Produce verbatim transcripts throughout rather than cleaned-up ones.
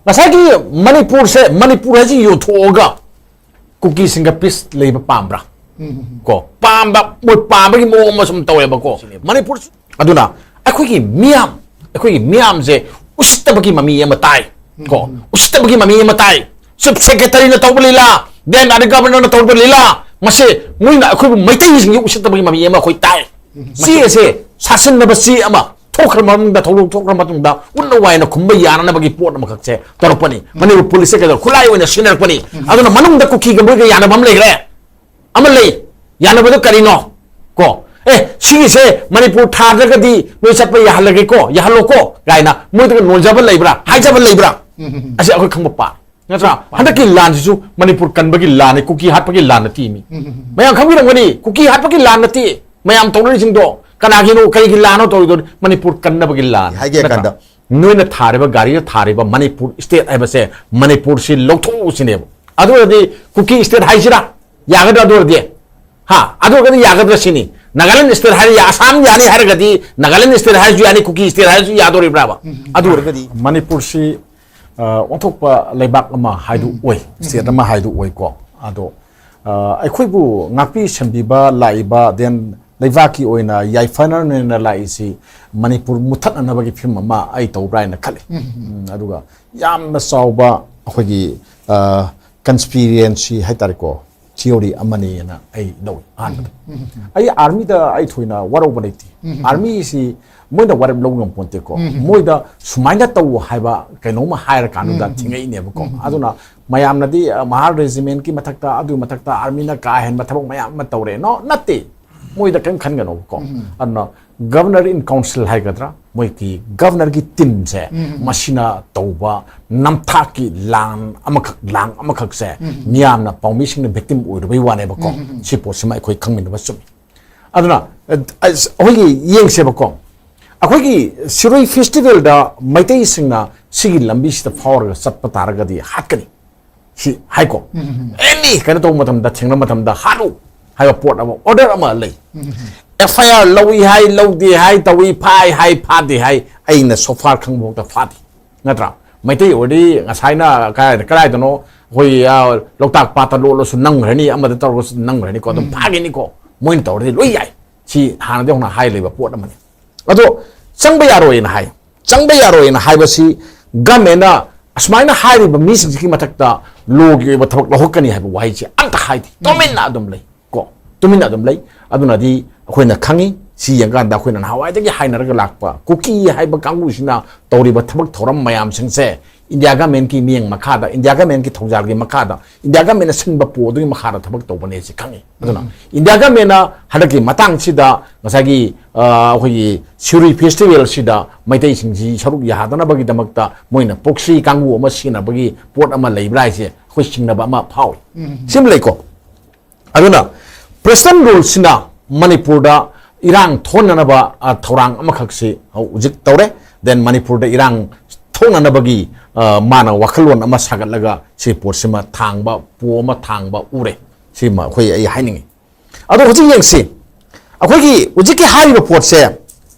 ꯉꯁꯥꯏꯒꯤ ꯃꯅꯤꯄꯨꯔꯁꯦ, ꯃꯅꯤꯄꯨꯔ ꯍꯥꯏꯁꯤ ꯌꯣꯟꯊꯣꯛꯑꯒ ꯀꯨꯀꯤꯁꯤꯡꯒ ꯄꯤꯁ ꯂꯩꯕ ꯄꯥꯝꯕ꯭ꯔꯥ? ꯀꯣ, ꯄꯥꯝꯕ, ꯃꯣꯏ ꯄꯥꯝꯕꯒꯤ ꯃꯑꯣꯡ ꯑꯃ ꯁꯨꯝ ꯇꯧꯋꯦꯕꯀꯣ꯫ ꯃꯅꯤꯄꯨꯔ, ꯑꯗꯨꯅ ꯑꯩꯈꯣꯏꯒꯤ ꯃꯤꯌꯥꯝ, ꯑꯩꯈꯣꯏꯒꯤ ꯃꯤꯌꯥꯝꯁꯦ ꯎꯁꯤꯠꯇꯕꯒꯤ ꯃꯃꯤ ꯑꯃ ꯇꯥꯏ꯫ ꯀꯣ, ꯎꯁꯤꯠꯇꯕꯒꯤ ꯃꯃꯤ ꯑꯃ ꯇꯥꯏ꯫ ꯆꯤꯐ ꯁꯦꯀ꯭ꯔꯦꯇꯔꯤꯅ ꯇꯧꯕ ꯂꯤꯂꯥ, ꯗꯦꯟ ꯑꯗꯩ ꯒꯕꯔꯅꯔꯅ ꯇꯧꯕ ꯂꯤꯂꯥ, ꯃꯁꯦ ꯃꯣꯏꯅ ꯑꯩꯈꯣꯏꯕꯨ ꯃꯩꯇꯩꯁꯤꯡꯒꯤ ꯎꯁꯤꯠꯇꯕꯒꯤ ꯃꯃꯤ ꯑꯃ ꯑꯩꯈꯣꯏ ꯇꯥꯏ꯫ ꯆꯦ ꯑꯁꯦ ꯁꯥꯁꯤꯟꯅꯕ ꯆꯦ ꯑꯃ ꯊꯣꯛꯈ꯭ꯔ ꯃꯇꯨꯡꯗ, ꯊꯧꯗꯣꯛ ꯊꯣꯛꯈ꯭ꯔ ꯃꯇꯨꯡꯗ ꯎꯠꯅ ꯋꯥꯏꯅ ꯈꯨꯝꯕ ꯌꯥꯅꯅꯕꯒꯤ ꯄꯣꯠ ꯑꯃꯈꯛꯁꯦ ꯇꯧꯔꯛꯄꯅꯤ꯫ ꯃꯅꯤꯄꯨꯔ ꯄꯨꯂꯤꯁꯁꯦ ꯀꯩꯗꯧ ꯈꯨꯠꯂꯥꯏ ꯑꯣꯏꯅ ꯁꯤꯖꯤꯟꯅꯔꯛꯄꯅꯤ꯫ ꯑꯗꯨꯅ ꯃꯅꯨꯡꯗ ꯀꯨꯀꯤꯒ ꯃꯣꯏꯒ ꯌꯥꯅꯕ ꯑꯃ ꯂꯩꯈ꯭ꯔꯦ꯫ ꯑꯃ ꯂꯩ꯫ ꯌꯥꯅꯕꯗꯣ ꯀꯔꯤꯅꯣ? ꯀꯣ, ꯑꯦ, ꯁꯤꯒꯤꯁꯦ ꯃꯅꯤꯄꯨꯔ ꯊꯥꯗ꯭ꯔꯒꯗꯤ ꯅꯣꯏ ꯆꯠꯄ ꯌꯥꯍꯜꯂꯒꯦꯀꯣ, ꯌꯥꯍꯜꯂꯣꯀꯣ ꯀꯥꯏꯅ ꯃꯣꯏꯗꯒ ꯅꯣꯟꯖꯕ ꯂꯩꯕ꯭ꯔꯥ, ꯍꯥꯏꯖꯕ ꯂꯩꯕ꯭ꯔꯥ? ꯑꯁꯤ ꯑꯩꯈꯣꯏ ꯈꯪꯕ ꯄꯥꯝꯃꯤ꯫ ꯅꯠꯇ꯭ꯔꯥ? ꯍꯟꯗꯛꯀꯤ ꯂꯥꯟꯁꯤꯁꯨ ꯃꯅꯤꯄꯨꯔ ꯀꯟꯕꯒꯤ ꯂꯥꯟꯅꯤ, ꯀꯨꯀꯤ ꯍꯥꯠꯄꯒꯤ ꯂꯥꯟ ꯅꯠꯇꯦ ꯃꯤ꯫ ꯃꯌꯥꯝ ꯈꯪꯕꯤꯔꯝꯒꯅꯤ, ꯀꯨꯀꯤ ꯍꯥꯠꯄꯒꯤ ꯂꯥꯟ ꯅꯠꯇꯦ꯫ ꯃꯌꯥꯝ ꯇꯧꯅꯔꯤꯁꯤꯡꯗꯣ ꯀꯅꯥꯒꯤꯅꯣ, ꯀꯔꯤꯒꯤ ꯂꯥꯟꯅꯣ ꯇꯧꯔꯤꯗꯣ? ꯃꯅꯤꯄꯨꯔ ꯀꯟꯅꯕꯒꯤ ꯂꯥꯟ ꯍꯥꯏꯒꯦ ꯅꯠꯇ꯭ꯔꯥ? ꯀꯥꯟꯗ ꯅꯣꯏꯅ ꯊꯥꯔꯤꯕ, ꯒꯥꯔꯤꯗ ꯊꯥꯔꯤꯕ ꯃꯅꯤꯄꯨꯔ ꯁ꯭ꯇꯦꯠ ꯍꯥꯏꯕꯁꯦ, ꯃꯅꯤꯄꯨꯔꯁꯤ ꯂꯧꯊꯣꯛꯎ ꯁꯤꯅꯦꯕ꯫ ꯑꯗꯨ ꯑꯣꯏꯔꯗꯤ ꯀꯨꯀꯤ ꯁ꯭ꯇꯦꯠ ꯍꯥꯏꯁꯤꯔꯥ? ꯌꯥꯒꯗ꯭ꯔꯥ? ꯑꯗꯨ ꯑꯣꯏꯔꯗꯤ, ꯍꯥ, ꯑꯗꯨ ꯑꯣꯏꯔꯒꯗꯤ ꯌꯥꯒꯗ꯭ꯔꯥ ꯁꯤꯅꯤ? ꯅꯥꯒꯥꯂꯦꯟ ꯁ꯭ꯇꯦꯠ ꯍꯥꯏꯔ, ꯑꯁꯥꯝ ꯌꯥꯅꯤ ꯍꯥꯏꯔꯒꯗꯤ, ꯅꯥꯒꯥꯂꯦꯟ ꯁ꯭ꯇꯦꯠ ꯍꯥꯏꯔꯁꯨ ꯌꯥꯅꯤ, ꯀꯨꯀꯤ ꯁ꯭ꯇꯦꯠ ꯍꯥꯏꯔꯁꯨ ꯌꯥꯗꯣꯔꯤꯕ꯭ꯔꯥꯕ? ꯑꯗꯨ ꯑꯣꯏꯔꯒꯗꯤ ꯃꯅꯤꯄꯨꯔꯁꯤ, ꯑ, ꯑꯣꯟꯊꯣꯛꯄ ꯂꯩꯕꯥꯛ ꯑꯃ ꯍꯥꯏꯗꯨ ꯑꯣꯏ, ꯁ꯭ꯇꯦꯠ ꯑꯃ ꯍꯥꯏꯗꯨ ꯑꯣꯏꯀꯣ꯫ ꯑꯗꯣ, ꯑ, ꯑꯩꯈꯣꯏꯕꯨ ꯉꯥꯛꯄꯤ ꯁꯦꯟꯕꯤꯕ ꯂꯥꯛꯏꯕ, ꯗꯦꯟ ꯂꯩꯕꯥꯛꯀꯤ ꯑꯣꯏꯅ ꯌꯥꯏꯐꯅꯅ ꯂꯥꯛꯏꯁꯤ ꯃꯅꯤꯄꯨꯔ ꯃꯨꯠꯊꯠꯅꯅꯕꯒꯤ ꯐꯤꯂꯝ ꯑꯃ ꯑꯩ ꯇꯧꯕ꯭ꯔꯥ ꯍꯥꯏꯅ ꯈꯜꯂꯤ꯫ ꯎꯝ, ꯑꯗꯨꯒ ꯌꯥꯝꯅ ꯆꯥꯎꯕ ꯑꯩꯈꯣꯏꯒꯤ, ꯑ, ꯀꯟꯁꯄꯤꯔꯦꯟꯁꯤ ꯍꯥꯏꯇꯥꯔꯦꯀꯣ, ꯊꯤꯑꯣꯔꯤ ꯑꯃꯅꯤꯅ ꯑꯩ ꯂꯧꯏ ꯑꯍꯥꯟꯕꯗ꯫ ꯑꯩ ꯑꯥꯔꯃꯤꯗ ꯑꯩ ꯊꯣꯏꯅ ꯋꯥꯔꯧꯕ ꯂꯩꯇꯦ꯫ ꯑꯥꯔꯃꯤꯁꯤ ꯃꯣꯏꯅ ꯋꯥꯔꯦꯞ ꯂꯧꯕ ꯉꯝꯄꯣꯟꯇꯦꯀꯣ꯫ ꯃꯣꯏꯗ ꯁꯨꯃꯥꯏꯅ ꯇꯧ ꯍꯥꯏꯕ ꯀꯩꯅꯣꯝꯃ ꯍꯥꯏꯔꯀꯥꯟꯗꯨꯗ ꯊꯦꯡꯉꯛꯏꯅꯦꯕꯀꯣ꯫ ꯑꯗꯨꯅ ꯃꯌꯥꯝꯅꯗꯤ, ꯑ, ꯃꯍꯥ ꯔꯦꯖꯤꯃꯦꯟꯠꯀꯤ ꯃꯊꯛꯇ, ꯑꯗꯨꯒꯤ ꯃꯊꯛꯇ ꯑꯥꯔꯃꯤꯅ ꯀꯥ ꯍꯦꯟꯕ ꯊꯕꯛ ꯃꯌꯥꯝ ꯑꯃ ꯇꯧꯔꯦ꯫ No, ꯅꯠꯇꯦ꯫ ꯃꯣꯏꯗ ꯀꯔꯤꯝ ꯈꯟꯒꯅꯣꯕꯀꯣ꯫ ꯑꯗꯨꯅ ꯒꯕꯔꯅꯔ ꯏꯟ ꯀꯥꯎꯟꯁꯤꯜ ꯍꯥꯏꯒꯗ꯭ꯔꯥ, ꯃꯣꯏꯒꯤ ꯒꯕꯔꯅꯔꯒꯤ ꯇꯤꯝꯁꯦ, ꯃꯁꯤꯅ ꯇꯧꯕ ꯅꯝꯊꯥꯛꯀꯤ ꯂꯥꯟ ꯑꯃꯈꯛ, ꯂꯥꯡ ꯑꯃꯈꯛꯁꯦ ꯃꯤꯌꯥꯝꯅ, ꯄꯥꯎꯃꯤꯁꯤꯡꯅ ꯚꯤꯛꯇꯤꯝ ꯑꯣꯏꯔꯨꯕꯩ ꯋꯥꯅꯦꯕꯀꯣ꯫ ꯁꯤ ꯄꯣꯠꯁꯤꯃ ꯑꯩꯈꯣꯏ ꯈꯪꯃꯤꯟꯅꯕ ꯆꯨꯝꯃꯤ꯫ ꯑꯗꯨꯅ, ꯑ, ꯑꯩꯈꯣꯏꯒꯤ ꯌꯦꯡꯁꯦꯕꯀꯣ, ꯑꯩꯈꯣꯏꯒꯤ ꯁꯤꯔꯣꯏ ꯐꯦꯁꯇꯤꯚꯦꯜꯗ ꯃꯩꯇꯩꯁꯤꯡꯅ ꯁꯤꯒꯤ ꯂꯝꯕꯤꯁꯤꯗ ꯐꯥꯎꯔꯒ ꯆꯠꯄ ꯇꯥꯔꯒꯗꯤ ꯍꯥꯠꯀꯅꯤ꯫ ꯁꯤ ꯍꯥꯏꯀꯣ꯫ ꯑꯦꯅꯤ ꯀꯩꯅꯣ ꯇꯧꯕ ꯃꯇꯝꯗ, ꯊꯦꯡꯅꯕ ꯃꯇꯝꯗ ꯍꯥꯠꯂꯨ ꯍꯥꯏꯕ ꯄꯣꯠ ꯑꯃ, ꯑꯣꯔꯗꯔ ꯑꯃ ꯂꯩ꯫ ꯑꯦꯐ ꯑꯥꯏ ꯑꯥꯔ ꯂꯧꯏ ꯍꯥꯏ, ꯂꯧꯗꯦ ꯍꯥꯏ, ꯇꯧꯏ, ꯐꯥꯏ ꯍꯥꯏ, ꯐꯥꯗꯦ ꯍꯥꯏ, ꯑꯩꯅ so far ꯈꯪꯕ ꯐꯥꯎꯗ ꯐꯥꯗꯦ꯫ ꯅꯠꯇ꯭ꯔꯥ? ꯃꯩꯇꯩ ꯑꯣꯏꯔꯗꯤ ꯉꯁꯥꯏꯅ ꯀꯗꯥꯏꯗ ꯀꯗꯥꯏꯗꯅꯣ ꯑꯩꯈꯣꯏ, ꯑ, ꯂꯣꯛꯇꯥꯛ ꯄꯥꯠꯇ ꯂꯣꯠꯂꯁꯨ ꯅꯝꯈ꯭ꯔꯅꯤ, ꯑꯃꯗ ꯇꯧꯔꯒꯁꯨ ꯅꯝꯈ꯭ꯔꯅꯤꯀꯣ, ꯑꯗꯨꯝ ꯐꯥꯒꯤꯅꯤꯀꯣ꯫ ꯃꯣꯏꯅ ꯇꯧꯔꯗꯤ ꯂꯣꯏ ꯌꯥꯏ꯫ ꯁꯤ ꯍꯥꯟꯅꯗꯤ ꯍꯧꯅ ꯍꯥꯏ ꯂꯩꯕ ꯄꯣꯠ ꯑꯃꯅꯤ꯫ ꯑꯗꯣ ꯆꯪꯕ ꯌꯥꯔꯣꯏꯅ ꯍꯥꯏ꯫ ꯆꯪꯕ ꯌꯥꯔꯣꯏꯅ ꯍꯥꯏꯕꯁꯤ ꯒꯃꯦꯟꯅ ꯑꯁꯨꯃꯥꯏꯅ ꯍꯥꯏꯔꯤꯕ ꯃꯤꯁꯤꯡꯁꯤꯒꯤ ꯃꯊꯛꯇ ꯂꯣꯒꯤ ꯑꯣꯏꯕ ꯊꯕꯛ ꯂꯧꯈꯠꯀꯅꯤ ꯍꯥꯏꯕ ꯋꯥꯍꯩꯁꯦ ꯑꯝꯇ ꯍꯥꯏꯗꯦ꯫ ꯇꯨꯃꯤꯟꯅ ꯑꯗꯨꯝ ꯂꯩ꯫ ꯀꯣ, ꯇꯨꯃꯤꯟꯅ ꯑꯗꯨꯝ ꯂꯩ꯫ ꯑꯗꯨꯅꯗꯤ ꯑꯩꯈꯣꯏꯅ ꯈꯪꯉꯤ, ꯁꯤ ꯌꯦꯡꯀꯥꯟꯗ ꯑꯩꯈꯣꯏꯅ ꯅꯍꯥꯟꯋꯥꯏꯗꯒꯤ ꯍꯥꯏꯅꯔꯒ ꯂꯥꯛꯄ ꯀꯨꯀꯤ ꯍꯥꯏꯕ ꯀꯥꯡꯕꯨꯁꯤꯅ ꯇꯧꯔꯤꯕ ꯊꯕꯛ ꯊꯧꯔꯝ ꯃꯌꯥꯝꯁꯤꯡꯁꯦ ꯏꯟꯗꯤꯌꯥ ꯒꯃꯦꯟꯀꯤ ꯃꯤꯠꯌꯦꯡ ꯃꯈꯥꯗ, ꯏꯟꯗꯤꯌꯥ ꯒꯃꯦꯟꯀꯤ ꯊꯧꯖꯥꯜꯒꯤ ꯃꯈꯥꯗ, ꯏꯟꯗꯤꯌꯥ ꯒꯃꯦꯟꯅ ꯁꯤꯟꯕ ꯄꯣ ꯑꯗꯨꯒꯤ ꯃꯈꯥꯗ ꯊꯕꯛ ꯇꯧꯕꯅꯦ ꯁꯤ ꯈꯪꯉꯤ꯫ ꯑꯗꯨꯅ ꯏꯟꯗꯤꯌꯥ ꯒꯃꯦꯟꯅ ꯍꯟꯗꯛꯀꯤ ꯃꯇꯥꯡꯁꯤꯗ ꯉꯁꯥꯏꯒꯤ, ꯑ, ꯑꯩꯈꯣꯏꯒꯤ ꯁꯤꯔꯨꯏ ꯐꯦꯁꯇꯤꯚꯦꯜꯁꯤꯗ ꯃꯩꯇꯩꯁꯤꯡꯁꯤ ꯁꯔꯨꯛ ꯌꯥꯗꯅꯕꯒꯤꯗꯃꯛꯇ ꯃꯣꯏꯅ ꯄ꯭ꯔꯣꯛꯁꯤ ꯀꯥꯡꯕꯨ ꯑꯃ ꯁꯤꯖꯤꯟꯅꯕꯒꯤ ꯄꯣꯠ ꯑꯃ ꯂꯩꯕ꯭ꯔꯥ ꯍꯥꯏꯁꯦ ꯑꯩꯈꯣꯏ ꯆꯤꯡꯅꯕ ꯑꯃ ꯐꯥꯎꯏ꯫ ꯁꯤꯃ ꯂꯩꯀꯣ꯫ ꯑꯗꯨꯅ ꯄ꯭ꯔꯦꯁꯤꯗꯦꯟ ꯔꯨꯜꯁꯤꯅ ꯃꯅꯤꯄꯨꯔꯗ ꯏꯔꯥꯡ ꯊꯣꯛꯅꯅꯕ, ꯑ, ꯊꯧꯔꯥꯡ ꯑꯃꯈꯛꯁꯤ ꯍꯧꯖꯤꯛ ꯇꯧꯔꯦ꯫ Then ꯃꯅꯤꯄꯨꯔꯗ ꯏꯔꯥꯡ ꯊꯣꯛꯅꯅꯕꯒꯤ, ꯑ, ꯃꯥꯅ ꯋꯥꯈꯜꯂꯣꯟ ꯑꯃ ꯁꯥꯒꯠꯂꯒ ꯁꯤ ꯄꯣꯠꯁꯤꯃ ꯊꯥꯡꯕ, ꯄꯣ ꯑꯃ ꯊꯥꯡꯕ ꯎꯔꯦ꯫ ꯁꯤꯃ ꯑꯩꯈꯣꯏ, ꯑꯩ ꯍꯥꯏꯅꯤꯡꯉꯤ꯫ ꯑꯗꯣ ꯍꯧꯖꯤꯛ ꯌꯦꯡꯁꯤ, ꯑꯩꯈꯣꯏꯒꯤ ꯍꯧꯖꯤꯛꯀꯤ ꯍꯥꯏꯔꯤꯕ ꯄꯣꯠꯁꯦ,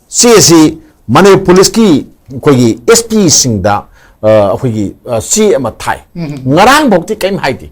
ꯁꯤ ꯑꯁꯤ ꯃꯅꯤꯄꯨꯔ ꯄꯨꯂꯤꯁꯀꯤ ꯑꯩꯈꯣꯏꯒꯤ ꯑꯦꯁ ꯄꯤꯁꯤꯡꯗ, ꯑ, ꯑꯩꯈꯣꯏꯒꯤ, ꯑ, ꯆꯦ ꯑꯃ ꯊꯥꯏ꯫ ꯉꯔꯥꯡ ꯐꯥꯎꯗꯤ ꯀꯔꯤꯝ ꯍꯥꯏꯗꯦ꯫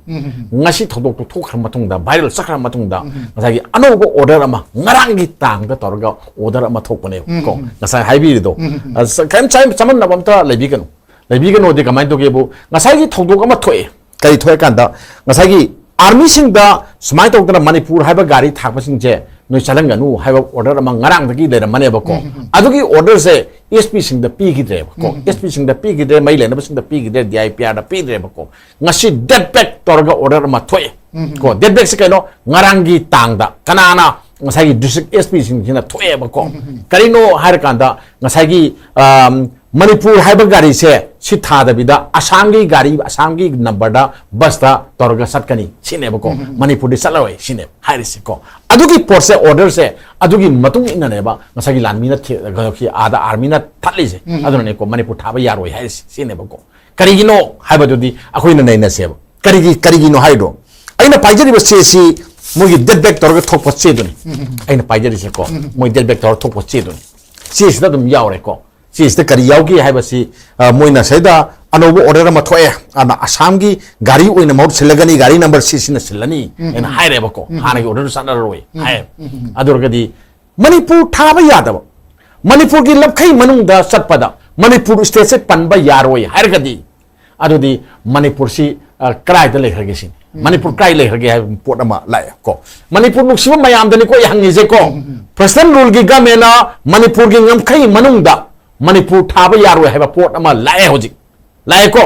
ꯉꯁꯤ ꯊꯧꯗꯣꯛꯇꯨ ꯊꯣꯛꯈ꯭ꯔ ꯃꯇꯨꯡꯗ, ꯚꯥꯏꯔꯦꯜ ꯆꯠꯈ꯭ꯔ ꯃꯇꯨꯡꯗ, ꯉꯁꯥꯏꯒꯤ ꯑꯅꯧꯕ ꯑꯣꯔꯗꯔ ꯑꯃ, ꯉꯔꯥꯡꯒꯤ ꯇꯥꯡꯗ ꯇꯧꯔꯒ ꯑꯣꯔꯗꯔ ꯑꯃ ꯊꯣꯛꯄꯅꯦꯕ꯫ ꯀꯣ, ꯉꯁꯥꯏ ꯍꯥꯏꯕꯤꯔꯤꯗꯣ, ꯑ, ꯆ-, ꯀꯔꯤꯝ ꯆꯥꯏ-, ꯆꯃꯝꯅꯕ ꯑꯝꯇ ꯂꯩꯕꯤꯒꯅꯨ꯫ ꯂꯩꯕꯤꯒꯅꯣꯗꯤ ꯀꯃꯥꯏꯅ ꯇꯧꯒꯦꯕꯨ, ꯉꯁꯥꯏꯒꯤ ꯊꯧꯗꯣꯛ ꯑꯃ ꯊꯣꯛꯑꯦ꯫ ꯀꯔꯤ ꯊꯣꯛꯑꯦ ꯀꯥꯟꯗ, ꯉꯁꯥꯏꯒꯤ ꯑꯥꯔꯃꯤꯁꯤꯡꯗ ꯁꯨꯃꯥꯏꯅ ꯇꯧꯗꯅ ꯃꯅꯤꯄꯨꯔ ꯍꯥꯏꯕ ꯒꯥꯔꯤ ꯊꯥꯛꯄꯁꯤꯡꯁꯦ ꯅꯣꯏ ꯆꯠꯍꯟꯒꯅꯨ ꯍꯥꯏꯕ ꯑꯣꯔꯗꯔ ꯑꯃ ꯉꯔꯥꯡꯗꯒꯤ ꯂꯩꯔꯝꯃꯅꯦꯕꯀꯣ꯫ ꯑꯗꯨꯒꯤ ꯑꯣꯔꯗꯔꯁꯦ ꯑꯦꯁ ꯄꯤꯁꯤꯡꯗ ꯄꯤꯈꯤꯗ꯭ꯔꯦꯕꯀꯣ꯫ ꯑꯦꯁ ꯄꯤꯁꯤꯡꯗ ꯄꯤꯈꯤꯗ꯭ꯔꯦ, ꯃꯔꯤ ꯂꯩꯅꯕꯁꯤꯡꯗ ꯄꯤꯈꯤꯗ꯭ꯔꯦ, ꯗꯤ ꯑꯥꯏ ꯄꯤ ꯑꯥꯔꯗ ꯄꯤꯗ꯭ꯔꯦꯕꯀꯣ꯫ ꯉꯁꯤ ꯗꯦꯠ ꯕꯦꯛ ꯇꯧꯔꯒ ꯑꯣꯔꯗꯔ ꯑꯃ ꯊꯣꯛꯑꯦ꯫ ꯀꯣ, ꯗꯦꯠ ꯕꯦꯛꯁꯦ ꯀꯩꯅꯣ? ꯉꯔꯥꯡꯒꯤ ꯇꯥꯡꯗ ꯀꯅꯥꯅ? ꯉꯁꯥꯏꯒꯤ ꯗꯤꯁꯇ꯭ꯔꯤꯛ ꯑꯦꯁ ꯄꯤꯁꯤꯡꯁꯤꯅ ꯊꯣꯛꯑꯦꯕꯀꯣ꯫ ꯀꯔꯤꯅꯣ ꯍꯥꯏꯔꯀꯥꯟꯗ ꯉꯁꯥꯏꯒꯤ, ꯑꯝ, ꯃꯅꯤꯄꯨꯔ ꯍꯥꯏꯕ ꯒꯥꯔꯤꯁꯦ ꯁꯤ ꯊꯥꯗꯕꯤꯗ ꯑꯁꯥꯝꯒꯤ ꯒꯥꯔꯤ, ꯑꯁꯥꯝꯒꯤ ꯅꯝꯕꯔꯗ ꯕꯁꯇ ꯇꯧꯔꯒ ꯆꯠꯀꯅꯤ ꯁꯤꯅꯦꯕꯀꯣ꯫ ꯃꯅꯤꯄꯨꯔꯗꯤ ꯆꯠꯂꯔꯣꯏ ꯁꯤꯅꯦꯕ ꯍꯥꯏꯔꯤꯁꯦꯀꯣ꯫ ꯑꯗꯨꯒꯤ ꯄꯣꯠꯁꯦ, ꯑꯣꯔꯗꯔꯁꯦ ꯑꯗꯨꯒꯤ ꯃꯇꯨꯡ ꯏꯟꯅꯅꯦꯕ ꯉꯁꯥꯏꯒꯤ ꯂꯥꯟꯃꯤꯅ ꯊꯤ-, ꯀꯩꯅꯣꯒꯤ ꯑꯥꯗ ꯑꯥꯔꯃꯤꯅ ꯊꯠꯂꯤꯁꯦ꯫ ꯑꯗꯨꯅꯅꯦꯀꯣ ꯃꯅꯤꯄꯨꯔ ꯊꯥꯕ ꯌꯥꯔꯣꯏ ꯍꯥꯏꯔꯤꯁꯦ ꯁꯤꯅꯦꯕꯀꯣ꯫ ꯀꯔꯤꯒꯤꯅꯣ ꯍꯥꯏꯕꯗꯨꯗꯤ ꯑꯩꯈꯣꯏꯅ ꯅꯩꯅꯁꯦꯕ꯫ ꯀꯔꯤꯒꯤ, ꯀꯔꯤꯒꯤꯅꯣ ꯍꯥꯏꯗꯣ? ꯑꯩꯅ ꯄꯥꯏꯖꯔꯤꯕ ꯆꯦꯁꯤ ꯃꯣꯏꯒꯤ ꯗꯦꯠ ꯕꯦꯛ ꯇꯧꯔꯒ ꯊꯣꯛꯄ ꯆꯦꯗꯨꯅꯤ꯫ ꯑꯩꯅ ꯄꯥꯏꯖꯔꯤꯁꯦꯀꯣ, ꯃꯣꯏ ꯗꯦꯠ ꯕꯦꯛ ꯇꯧꯔꯒ ꯊꯣꯛꯄ ꯆꯦꯗꯨꯅꯤ꯫ ꯆꯦꯁꯤꯗ ꯑꯗꯨꯝ ꯌꯥꯎꯔꯦꯀꯣ꯫ ꯆꯦꯁꯤꯗ ꯀꯔꯤ ꯌꯥꯎꯒꯦ ꯍꯥꯏꯕꯁꯤ, ꯑ, ꯃꯣꯏꯅ ꯁꯤꯗ ꯑꯅꯧꯕ order ꯑꯃ ꯊꯣꯛꯑꯦ, ꯑꯗꯨꯅ ꯑꯁꯥꯝꯒꯤ ꯒꯥꯔꯤ ꯑꯣꯏꯅ ꯃꯍꯨꯠ ꯁꯤꯜꯂꯒꯅꯤ, ꯒꯥꯔꯤ number ꯁꯤꯁꯤꯅ ꯁꯤꯜꯂꯅꯤ ꯍꯥꯏꯅ ꯍꯥꯏꯔꯦꯕꯀꯣ꯫ ꯍꯥꯟꯅꯒꯤ order ꯗꯨ ꯆꯠꯅꯔꯔꯣꯏ ꯍꯥꯏ꯫ ꯑꯗꯨ ꯑꯣꯏꯔꯒꯗꯤ ꯃꯅꯤꯄꯨꯔ ꯊꯥꯕ ꯌꯥꯗꯕ, ꯃꯅꯤꯄꯨꯔꯒꯤ ꯂꯝꯈꯩ ꯃꯅꯨꯡꯗ ꯆꯠꯄꯗ ꯃꯅꯤꯄꯨꯔ state ꯁꯦ ꯄꯟꯕ ꯌꯥꯔꯣꯏ ꯍꯥꯏꯔꯒꯗꯤ, ꯑꯗꯨꯗꯤ ꯃꯅꯤꯄꯨꯔꯁꯤ, ꯑ, ꯀꯗꯥꯏꯗ ꯂꯩꯈ꯭ꯔꯒꯦ ꯁꯤꯅꯤ? ꯃꯅꯤꯄꯨꯔ ꯀꯗꯥꯏ ꯂꯩꯈ꯭ꯔꯒꯦ ꯍꯥꯏꯕ ꯄꯣꯠ ꯑꯃ ꯂꯥꯛꯑꯦ ꯀꯣ꯫ ꯃꯅꯤꯄꯨꯔ ꯅꯨꯡꯁꯤꯕ ꯃꯌꯥꯝꯗꯅꯤꯀꯣ ꯑꯩ ꯍꯪꯉꯤꯁꯦ ꯀꯣ꯫ President rule ꯒꯤ government ꯅ ꯃꯅꯤꯄꯨꯔꯒꯤ ꯉꯝꯈꯩ ꯃꯅꯨꯡꯗ ꯃꯅꯤꯄꯨꯔ ꯊꯥꯕ ꯌꯥꯔꯣꯏ ꯍꯥꯏꯕ ꯄꯣꯠ ꯑꯃ ꯂꯥꯛꯑꯦ ꯍꯧꯖꯤꯛ꯫ ꯂꯥꯛꯑꯦꯀꯣ꯫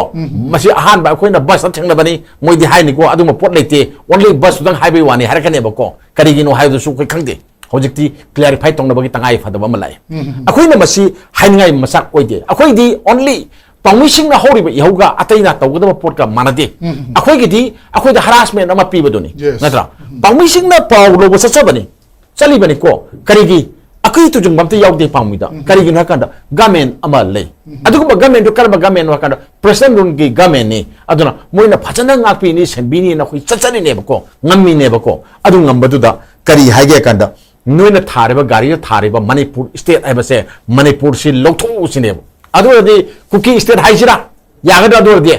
ꯃꯁꯤ ꯑꯍꯥꯟꯕ ꯑꯩꯈꯣꯏꯅ bus ꯇ ꯊꯦꯡꯅꯕꯅꯤ, ꯃꯣꯏꯗꯤ ꯍꯥꯏꯅꯤꯀꯣ, ꯑꯗꯨꯒꯨꯝꯕ ꯄꯣꯠ ꯂꯩꯇꯦ, only bus ꯇꯨꯗꯪ ꯍꯥꯏꯕꯒꯤ ꯋꯥꯅꯤ ꯍꯥꯏꯔꯛꯀꯅꯦꯕꯀꯣ꯫ ꯀꯔꯤꯒꯤꯅꯣ ꯍꯥꯏꯕꯗꯨꯁꯨ ꯑꯩꯈꯣꯏ ꯈꯪꯗꯦ꯫ ꯍꯧꯖꯤꯛꯇꯤ clarify ꯇꯧꯅꯕꯒꯤ ꯇꯉꯥꯏ ꯐꯗꯕ ꯑꯃ ꯂꯥꯛꯑꯦ꯫ ꯑꯩꯈꯣꯏꯅ ꯃꯁꯤ ꯍꯥꯏꯅꯤꯡꯉꯥꯏ ꯃꯆꯥꯛ ꯑꯣꯏꯗꯦ꯫ ꯑꯩꯈꯣꯏꯗꯤ only ꯄꯥꯎꯃꯤꯁꯤꯡꯅ ꯍꯧꯔꯤꯕ ꯏꯍꯧꯒ ꯑꯇꯩꯅ ꯇꯧꯒꯗꯕ ꯄꯣꯠꯀ ꯃꯥꯟꯅꯗꯦ꯫ ꯑꯩꯈꯣꯏꯒꯤꯗꯤ ꯑꯩꯈꯣꯏꯗ harassment ꯑꯃ ꯄꯤꯕꯗꯨꯅꯤ, Yes. ꯅꯠꯇ꯭ꯔꯥ? ꯄꯥꯎꯃꯤꯁꯤꯡꯅ ꯄꯥꯎ ꯂꯧꯕ ꯆꯠꯆꯕꯅꯤ, ꯆꯠꯂꯤꯕꯅꯤꯀꯣ꯫ ꯀꯔꯤꯒꯤ? ꯑꯀꯤ ꯇꯨꯖꯨꯡꯕ ꯑꯝꯇ ꯌꯥꯎꯗꯦ ꯄꯥꯎꯃꯤꯗ꯫ ꯀꯔꯤꯒꯤꯅꯣ ꯍꯥꯏ ꯀꯥꯟꯗ government ꯑꯃ ꯂꯩ꯫ ꯑꯗꯨꯒꯨꯝꯕ government ꯇꯨ ꯀꯔꯝꯕ government ꯅꯣ ꯍꯥꯏ ꯀꯥꯟꯗ President rule ꯒꯤ government ꯅꯤ꯫ ꯑꯗꯨꯅ ꯃꯣꯏꯅ ꯐꯖꯅ ꯉꯥꯛꯄꯤꯅꯤ, ꯁꯦꯟꯕꯤꯅꯤꯅ ꯑꯩꯈꯣꯏ ꯆꯠꯆꯔꯤꯅꯦꯕꯀꯣ, ꯉꯝꯃꯤꯅꯦꯕꯀꯣ꯫ ꯑꯗꯨ ꯉꯝꯕꯗꯨꯗ ꯀꯔꯤ ꯍꯥꯏꯒꯦ ꯍꯥꯏ ꯀꯥꯟꯗ, ꯅꯣꯏꯅ ꯊꯥꯔꯤꯕ, ꯒꯥꯔꯤꯗ ꯊꯥꯔꯤꯕ ꯃꯅꯤꯄꯨꯔ state ꯍꯥꯏꯕꯁꯦ ꯃꯅꯤꯄꯨꯔꯁꯤ ꯂꯧꯊꯣꯛꯎ ꯁꯤꯅꯦꯕ꯫ ꯑꯗꯨ ꯑꯣꯏꯔꯗꯤ ꯀꯨꯀꯤ state ꯍꯥꯏꯁꯤꯔꯥ? ꯌꯥꯒꯗ꯭ꯔꯥ ꯑꯗꯨ ꯑꯣꯏꯔꯗꯤ?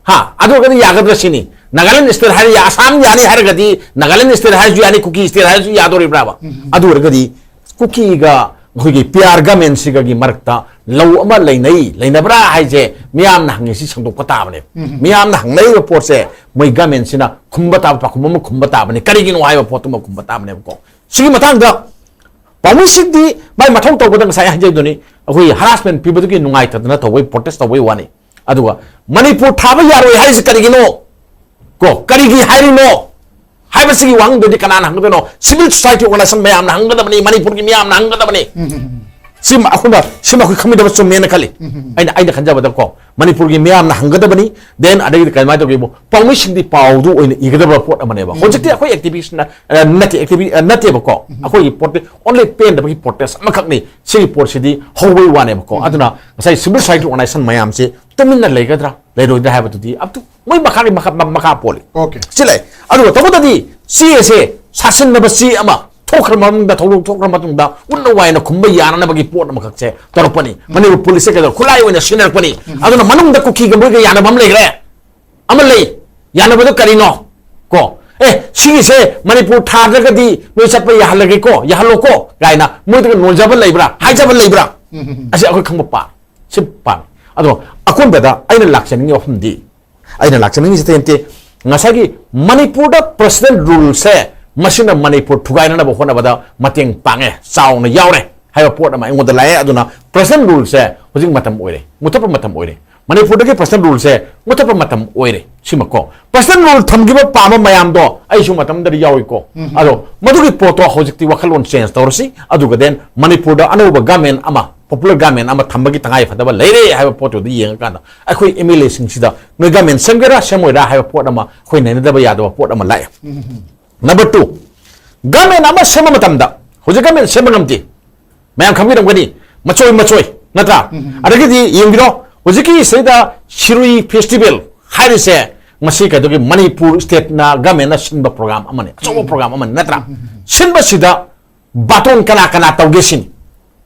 ꯍꯥ? ꯑꯗꯨ ꯑꯣꯏꯔꯒꯗꯤ ꯌꯥꯒꯗ꯭ꯔꯥ ꯁꯤꯅꯤ? ꯅꯥꯒꯥꯂꯦꯟ state ꯍꯥꯏꯔ ꯌꯥ-, ꯑꯁꯥꯝ ꯌꯥꯅꯤ ꯍꯥꯏꯔꯒꯗꯤ ꯅꯥꯒꯥꯂꯦꯟ state ꯍꯥꯏꯔꯁꯨ ꯌꯥꯅꯤ, ꯀꯨꯀꯤ state ꯍꯥꯏꯔꯁꯨ ꯌꯥꯗꯣꯔꯤꯕ꯭ꯔꯥꯕ? ꯑꯗꯨ ꯑꯣꯏꯔꯒꯗꯤ ꯀꯨꯀꯤꯒ ꯑꯩꯈꯣꯏꯒꯤ ꯄꯤ ꯑꯥꯔ government ꯁꯤꯒꯒꯤ ꯃꯔꯛꯇ ꯂꯧ ꯑꯃ ꯂꯩꯅꯩ, ꯂꯩꯅꯕ꯭ꯔꯥ ꯍꯥꯏꯁꯦ ꯃꯤꯌꯥꯝꯅ ꯍꯪꯉꯤꯁꯤ ꯁꯟꯗꯣꯛꯄ ꯇꯥꯕꯅꯦꯕ꯫ ꯃꯤꯌꯥꯝꯅ ꯍꯪꯅꯔꯤꯕ ꯄꯣꯠꯁꯦ ꯃꯣꯏ government ꯁꯤꯅ ꯈꯨꯝꯕ ꯇꯥꯕ ꯄꯥꯎꯈꯨꯝ ꯑꯃ ꯈꯨꯝꯕ ꯇꯥꯕꯅꯤ꯫ ꯀꯔꯤꯒꯤꯅꯣ ꯍꯥꯏꯕ ꯄꯣꯠꯇꯨꯃ ꯈꯨꯝꯕ ꯇꯥꯕꯅꯦꯕꯀꯣ꯫ ꯁꯤꯒꯤ ꯃꯇꯥꯡꯗ ꯄꯥꯎꯃꯤꯁꯤꯡꯗꯤ ꯃꯥꯏ ꯃꯊꯧ ꯇꯧꯕꯗ ꯉꯁꯥꯏ ꯍꯥꯏꯖꯕꯗꯨꯅꯤ, ꯑꯩꯈꯣꯏ harassment ꯄꯤꯕꯗꯨꯒꯤ ꯅꯨꯡꯉꯥꯏꯇꯗꯅ ꯇꯧꯕꯩ, protest ꯇꯧꯕꯩ ꯋꯥꯅꯤ꯫ ꯑꯗꯨꯒ ꯃꯅꯤꯄꯨꯔ ꯊꯥꯕ ꯌꯥꯔꯣꯏ ꯍꯥꯏꯔꯤꯁꯤ ꯀꯔꯤꯒꯤꯅꯣ? ꯀꯣ, ꯀꯔꯤꯒꯤ ꯍꯥꯏꯔꯤꯅꯣ ꯍꯥꯏꯕꯁꯤꯒꯤ ꯋꯥꯍꯪꯗꯨꯗꯤ ꯀꯅꯥꯅ ꯍꯪꯒꯗꯣꯏꯅꯣ? Civil society organization ꯃꯌꯥꯝꯅ ꯍꯪꯒꯗꯕꯅꯤ, ꯃꯅꯤꯄꯨꯔꯒꯤ ꯃꯤꯌꯥꯝꯅ ꯍꯪꯒꯗꯕꯅꯤ꯫ ꯁꯤꯃ ꯑꯩꯈꯣꯏꯅ, ꯁꯤꯃ ꯑꯩꯈꯣꯏ ꯈꯪꯃꯤꯟꯅꯕ ꯆꯨꯝꯃꯦꯅ ꯈꯜꯂꯤ꯫ ꯑꯩꯅ, ꯑꯩꯅ ꯈꯟꯖꯕꯗꯀꯣ, ꯃꯅꯤꯄꯨꯔꯒꯤ ꯃꯤꯌꯥꯝꯅ ꯍꯪꯒꯗꯕꯅꯤ꯫ Then ꯑꯗꯒꯤꯗꯤ ꯀꯃꯥꯏꯅ ꯇꯧꯒꯦꯕꯨ, ꯄꯥꯎꯃꯤꯁꯤꯡꯗꯤ ꯄꯥꯎꯗꯨ ꯑꯣꯏꯅ ꯏꯒꯗꯕ ꯄꯣꯠ ꯑꯃꯅꯦꯕ꯫ ꯍꯧꯖꯤꯛꯇꯤ ꯑꯩꯈꯣꯏ activist ꯅ, ꯑ, ꯅꯠꯇꯦ, activi-, ꯑ, ꯅꯠꯇꯦꯕꯀꯣ꯫ ꯑꯩꯈꯣꯏꯒꯤ ꯄꯣꯠꯇꯤ only ꯄꯦꯟꯗꯕꯒꯤ protest ꯑꯃꯈꯛꯅꯤ꯫ ꯁꯤꯒꯤ ꯄꯣꯠꯁꯤꯗꯤ ꯍꯧꯕꯩ ꯋꯥꯅꯦꯕꯀꯣ꯫ ꯑꯗꯨꯅ ꯉꯁꯥꯏ civil society organization ꯃꯌꯥꯝꯁꯦ ꯇꯨꯃꯤꯟꯅ ꯂꯩꯒꯗ꯭ꯔꯥ, ꯂꯩꯔꯣꯏꯗ꯭ꯔꯥ ꯍꯥꯏꯕꯗꯨꯗꯤ ꯑꯗꯨ ꯃꯣꯏ ꯃꯈꯥꯒꯤ ꯃꯈꯥ, ꯃ-, ꯃꯈꯥ ꯄꯣꯜꯂꯤ꯫ Okay. ꯁꯤ ꯂꯩ꯫ ꯑꯗꯨꯒ ꯇꯧꯕꯇꯗꯤ ꯆꯦ ꯑꯁꯦ ꯁꯥꯁꯤꯟꯅꯕ ꯆꯦ ꯑꯃ ꯊꯣꯛꯈ꯭ꯔ ꯃꯇꯨꯡꯗ, ꯊꯧꯗꯣꯛ ꯊꯣꯛꯈ꯭ꯔ ꯃꯇꯨꯡꯗ ꯎꯠꯅ ꯋꯥꯏꯅ ꯈꯨꯝꯕ ꯌꯥꯅꯅꯕꯒꯤ ꯄꯣꯠ ꯑꯃꯈꯛꯁꯦ ꯇꯧꯔꯛꯄꯅꯤ꯫ ꯃꯅꯤꯄꯨꯔ ꯄꯨꯂꯤꯁꯁꯦ ꯀꯩꯗꯧ ꯈꯨꯠꯂꯥꯏ ꯑꯣꯏꯅ ꯁꯤꯖꯤꯟꯅꯔꯛꯄꯅꯤ꯫ ꯑꯗꯨꯅ ꯃꯅꯨꯡꯗ ꯀꯨꯀꯤꯒ ꯃꯣꯏꯒ ꯌꯥꯅꯕ ꯑꯃ ꯂꯩꯈ꯭ꯔꯦ, ꯑꯃ ꯂꯩ꯫ ꯌꯥꯅꯕꯗꯣ ꯀꯔꯤꯅꯣ? ꯀꯣ, ꯑꯦ, ꯁꯤꯒꯤꯁꯦ ꯃꯅꯤꯄꯨꯔ ꯊꯥꯗ꯭ꯔꯒꯗꯤ ꯅꯣꯏ ꯆꯠꯄ ꯌꯥꯍꯜꯂꯒꯦꯀꯣ, ꯌꯥꯍꯜꯂꯣꯀꯣ ꯀꯥꯏꯅ ꯃꯣꯏꯗꯒ ꯅꯣꯟꯖꯕ ꯂꯩꯕ꯭ꯔꯥ, ꯍꯥꯏꯖꯕ ꯂꯩꯕ꯭ꯔꯥ? ꯑꯁꯤ ꯑꯩꯈꯣꯏ ꯈꯪꯕ ꯄꯥꯝꯃꯤ꯫ ꯁꯤ ꯄꯥꯝꯃꯤ꯫ ꯑꯗꯣ ꯑꯀꯣꯟꯕꯗ ꯑꯩꯅ ꯂꯥꯛꯆꯅꯤꯡꯉꯤ ꯋꯥꯐꯝꯗꯤ, ꯑꯩꯅ ꯂꯥꯛꯆꯅꯤꯡꯉꯤꯁꯤ ꯇꯦꯟꯇꯦ, ꯉꯁꯥꯏꯒꯤ ꯃꯅꯤꯄꯨꯔꯗ personal ruleꯁꯦ, ꯃꯁꯤꯅ ꯃꯅꯤꯄꯨꯔ ꯊꯨꯒꯥꯏꯅꯅꯕ ꯍꯣꯠꯅꯕꯗ ꯃꯇꯦꯡ ꯄꯥꯡꯉꯦ, ꯆꯥꯎꯅ ꯌꯥꯎꯔꯦ ꯍꯥꯏꯕ ꯄꯣꯠ ꯑꯃ ꯑꯩꯉꯣꯟꯗ ꯂꯥꯛꯑꯦ꯫ ꯑꯗꯨꯅ personal ruleꯁꯦ ꯍꯧꯖꯤꯛ ꯃꯇꯝ ꯑꯣꯏꯔꯦ, ꯃꯨꯊꯠꯄ ꯃꯇꯝ ꯑꯣꯏꯔꯦ꯫ ꯃꯅꯤꯄꯨꯔꯗꯒꯤ personal ruleꯁꯦ ꯃꯨꯊꯠꯄ ꯃꯇꯝ ꯑꯣꯏꯔꯦ꯫ ꯁꯤꯃꯀꯣ, personal rule ꯊꯝꯈꯤꯕ ꯄꯥꯝꯕ ꯃꯌꯥꯝꯗꯣ ꯑꯩꯁꯨ ꯃꯇꯝꯗꯨꯗ ꯌꯥꯎꯏꯀꯣ꯫ ꯑꯗꯣ ꯃꯗꯨꯒꯤ ꯄꯣꯠꯇꯣ ꯍꯧꯖꯤꯛꯇꯤ ꯋꯥꯈꯜꯂꯣꯟ change ꯇꯧꯔꯁꯤ꯫ ꯑꯗꯨꯒ then ꯃꯅꯤꯄꯨꯔꯗ ꯑꯅꯧꯕ government ꯑꯃ, popular government ꯑꯃ ꯊꯝꯕꯒꯤ ꯇꯉꯥꯏ ꯐꯗꯕ ꯂꯩꯔꯦ ꯍꯥꯏꯕ ꯄꯣꯠꯇꯨꯗ ꯌꯦꯡꯉꯀꯥꯟꯗ ꯑꯩꯈꯣꯏ MLAꯁꯤꯡꯁꯤꯗ ꯅꯣꯏ government ꯁꯦꯝꯒꯦꯔꯥ ꯁꯦꯝꯃꯣꯏꯔꯥ ꯍꯥꯏꯕ ꯄꯣꯠ ꯑꯃ ꯑꯩꯈꯣꯏ ꯅꯩꯅꯗꯕ ꯌꯥꯗꯕ ꯄꯣꯠ ꯑꯃ ꯂꯥꯛꯑꯦ꯫ Number two, government ꯑꯃ ꯁꯦꯝꯕ ꯃꯇꯝꯗ, ꯍꯧꯖꯤꯛ government ꯁꯦꯝꯕ ꯉꯝꯗꯦ, ꯃꯌꯥꯝ ꯈꯪꯕꯤꯔꯝꯒꯅꯤ, ꯃꯆꯣꯏ ꯃꯆꯣꯏ ꯅꯠꯇ꯭ꯔꯥ? ꯑꯗꯒꯤꯗꯤ ꯌꯦꯡꯕꯤꯔꯣ, ꯍꯧꯖꯤꯛꯀꯤ ꯁꯤꯗ ꯁꯤꯔꯨꯏ festival ꯍꯥꯏꯔꯤꯁꯦ, ꯃꯁꯤ ꯀꯩꯗꯧꯒꯦ, ꯃꯅꯤꯄꯨꯔ stateꯅ, governmentꯅ ꯁꯤꯟꯕ program ꯑꯃꯅꯤ, ꯑꯆꯧꯕ program ꯑꯃꯅꯤ ꯅꯠꯇ꯭ꯔꯥ? ꯁꯤꯟꯕꯁꯤꯗ ꯕꯥꯇꯣꯟ ꯀꯅꯥ ꯀꯅꯥ ꯇꯧꯒꯦ ꯁꯤꯅꯤ꯫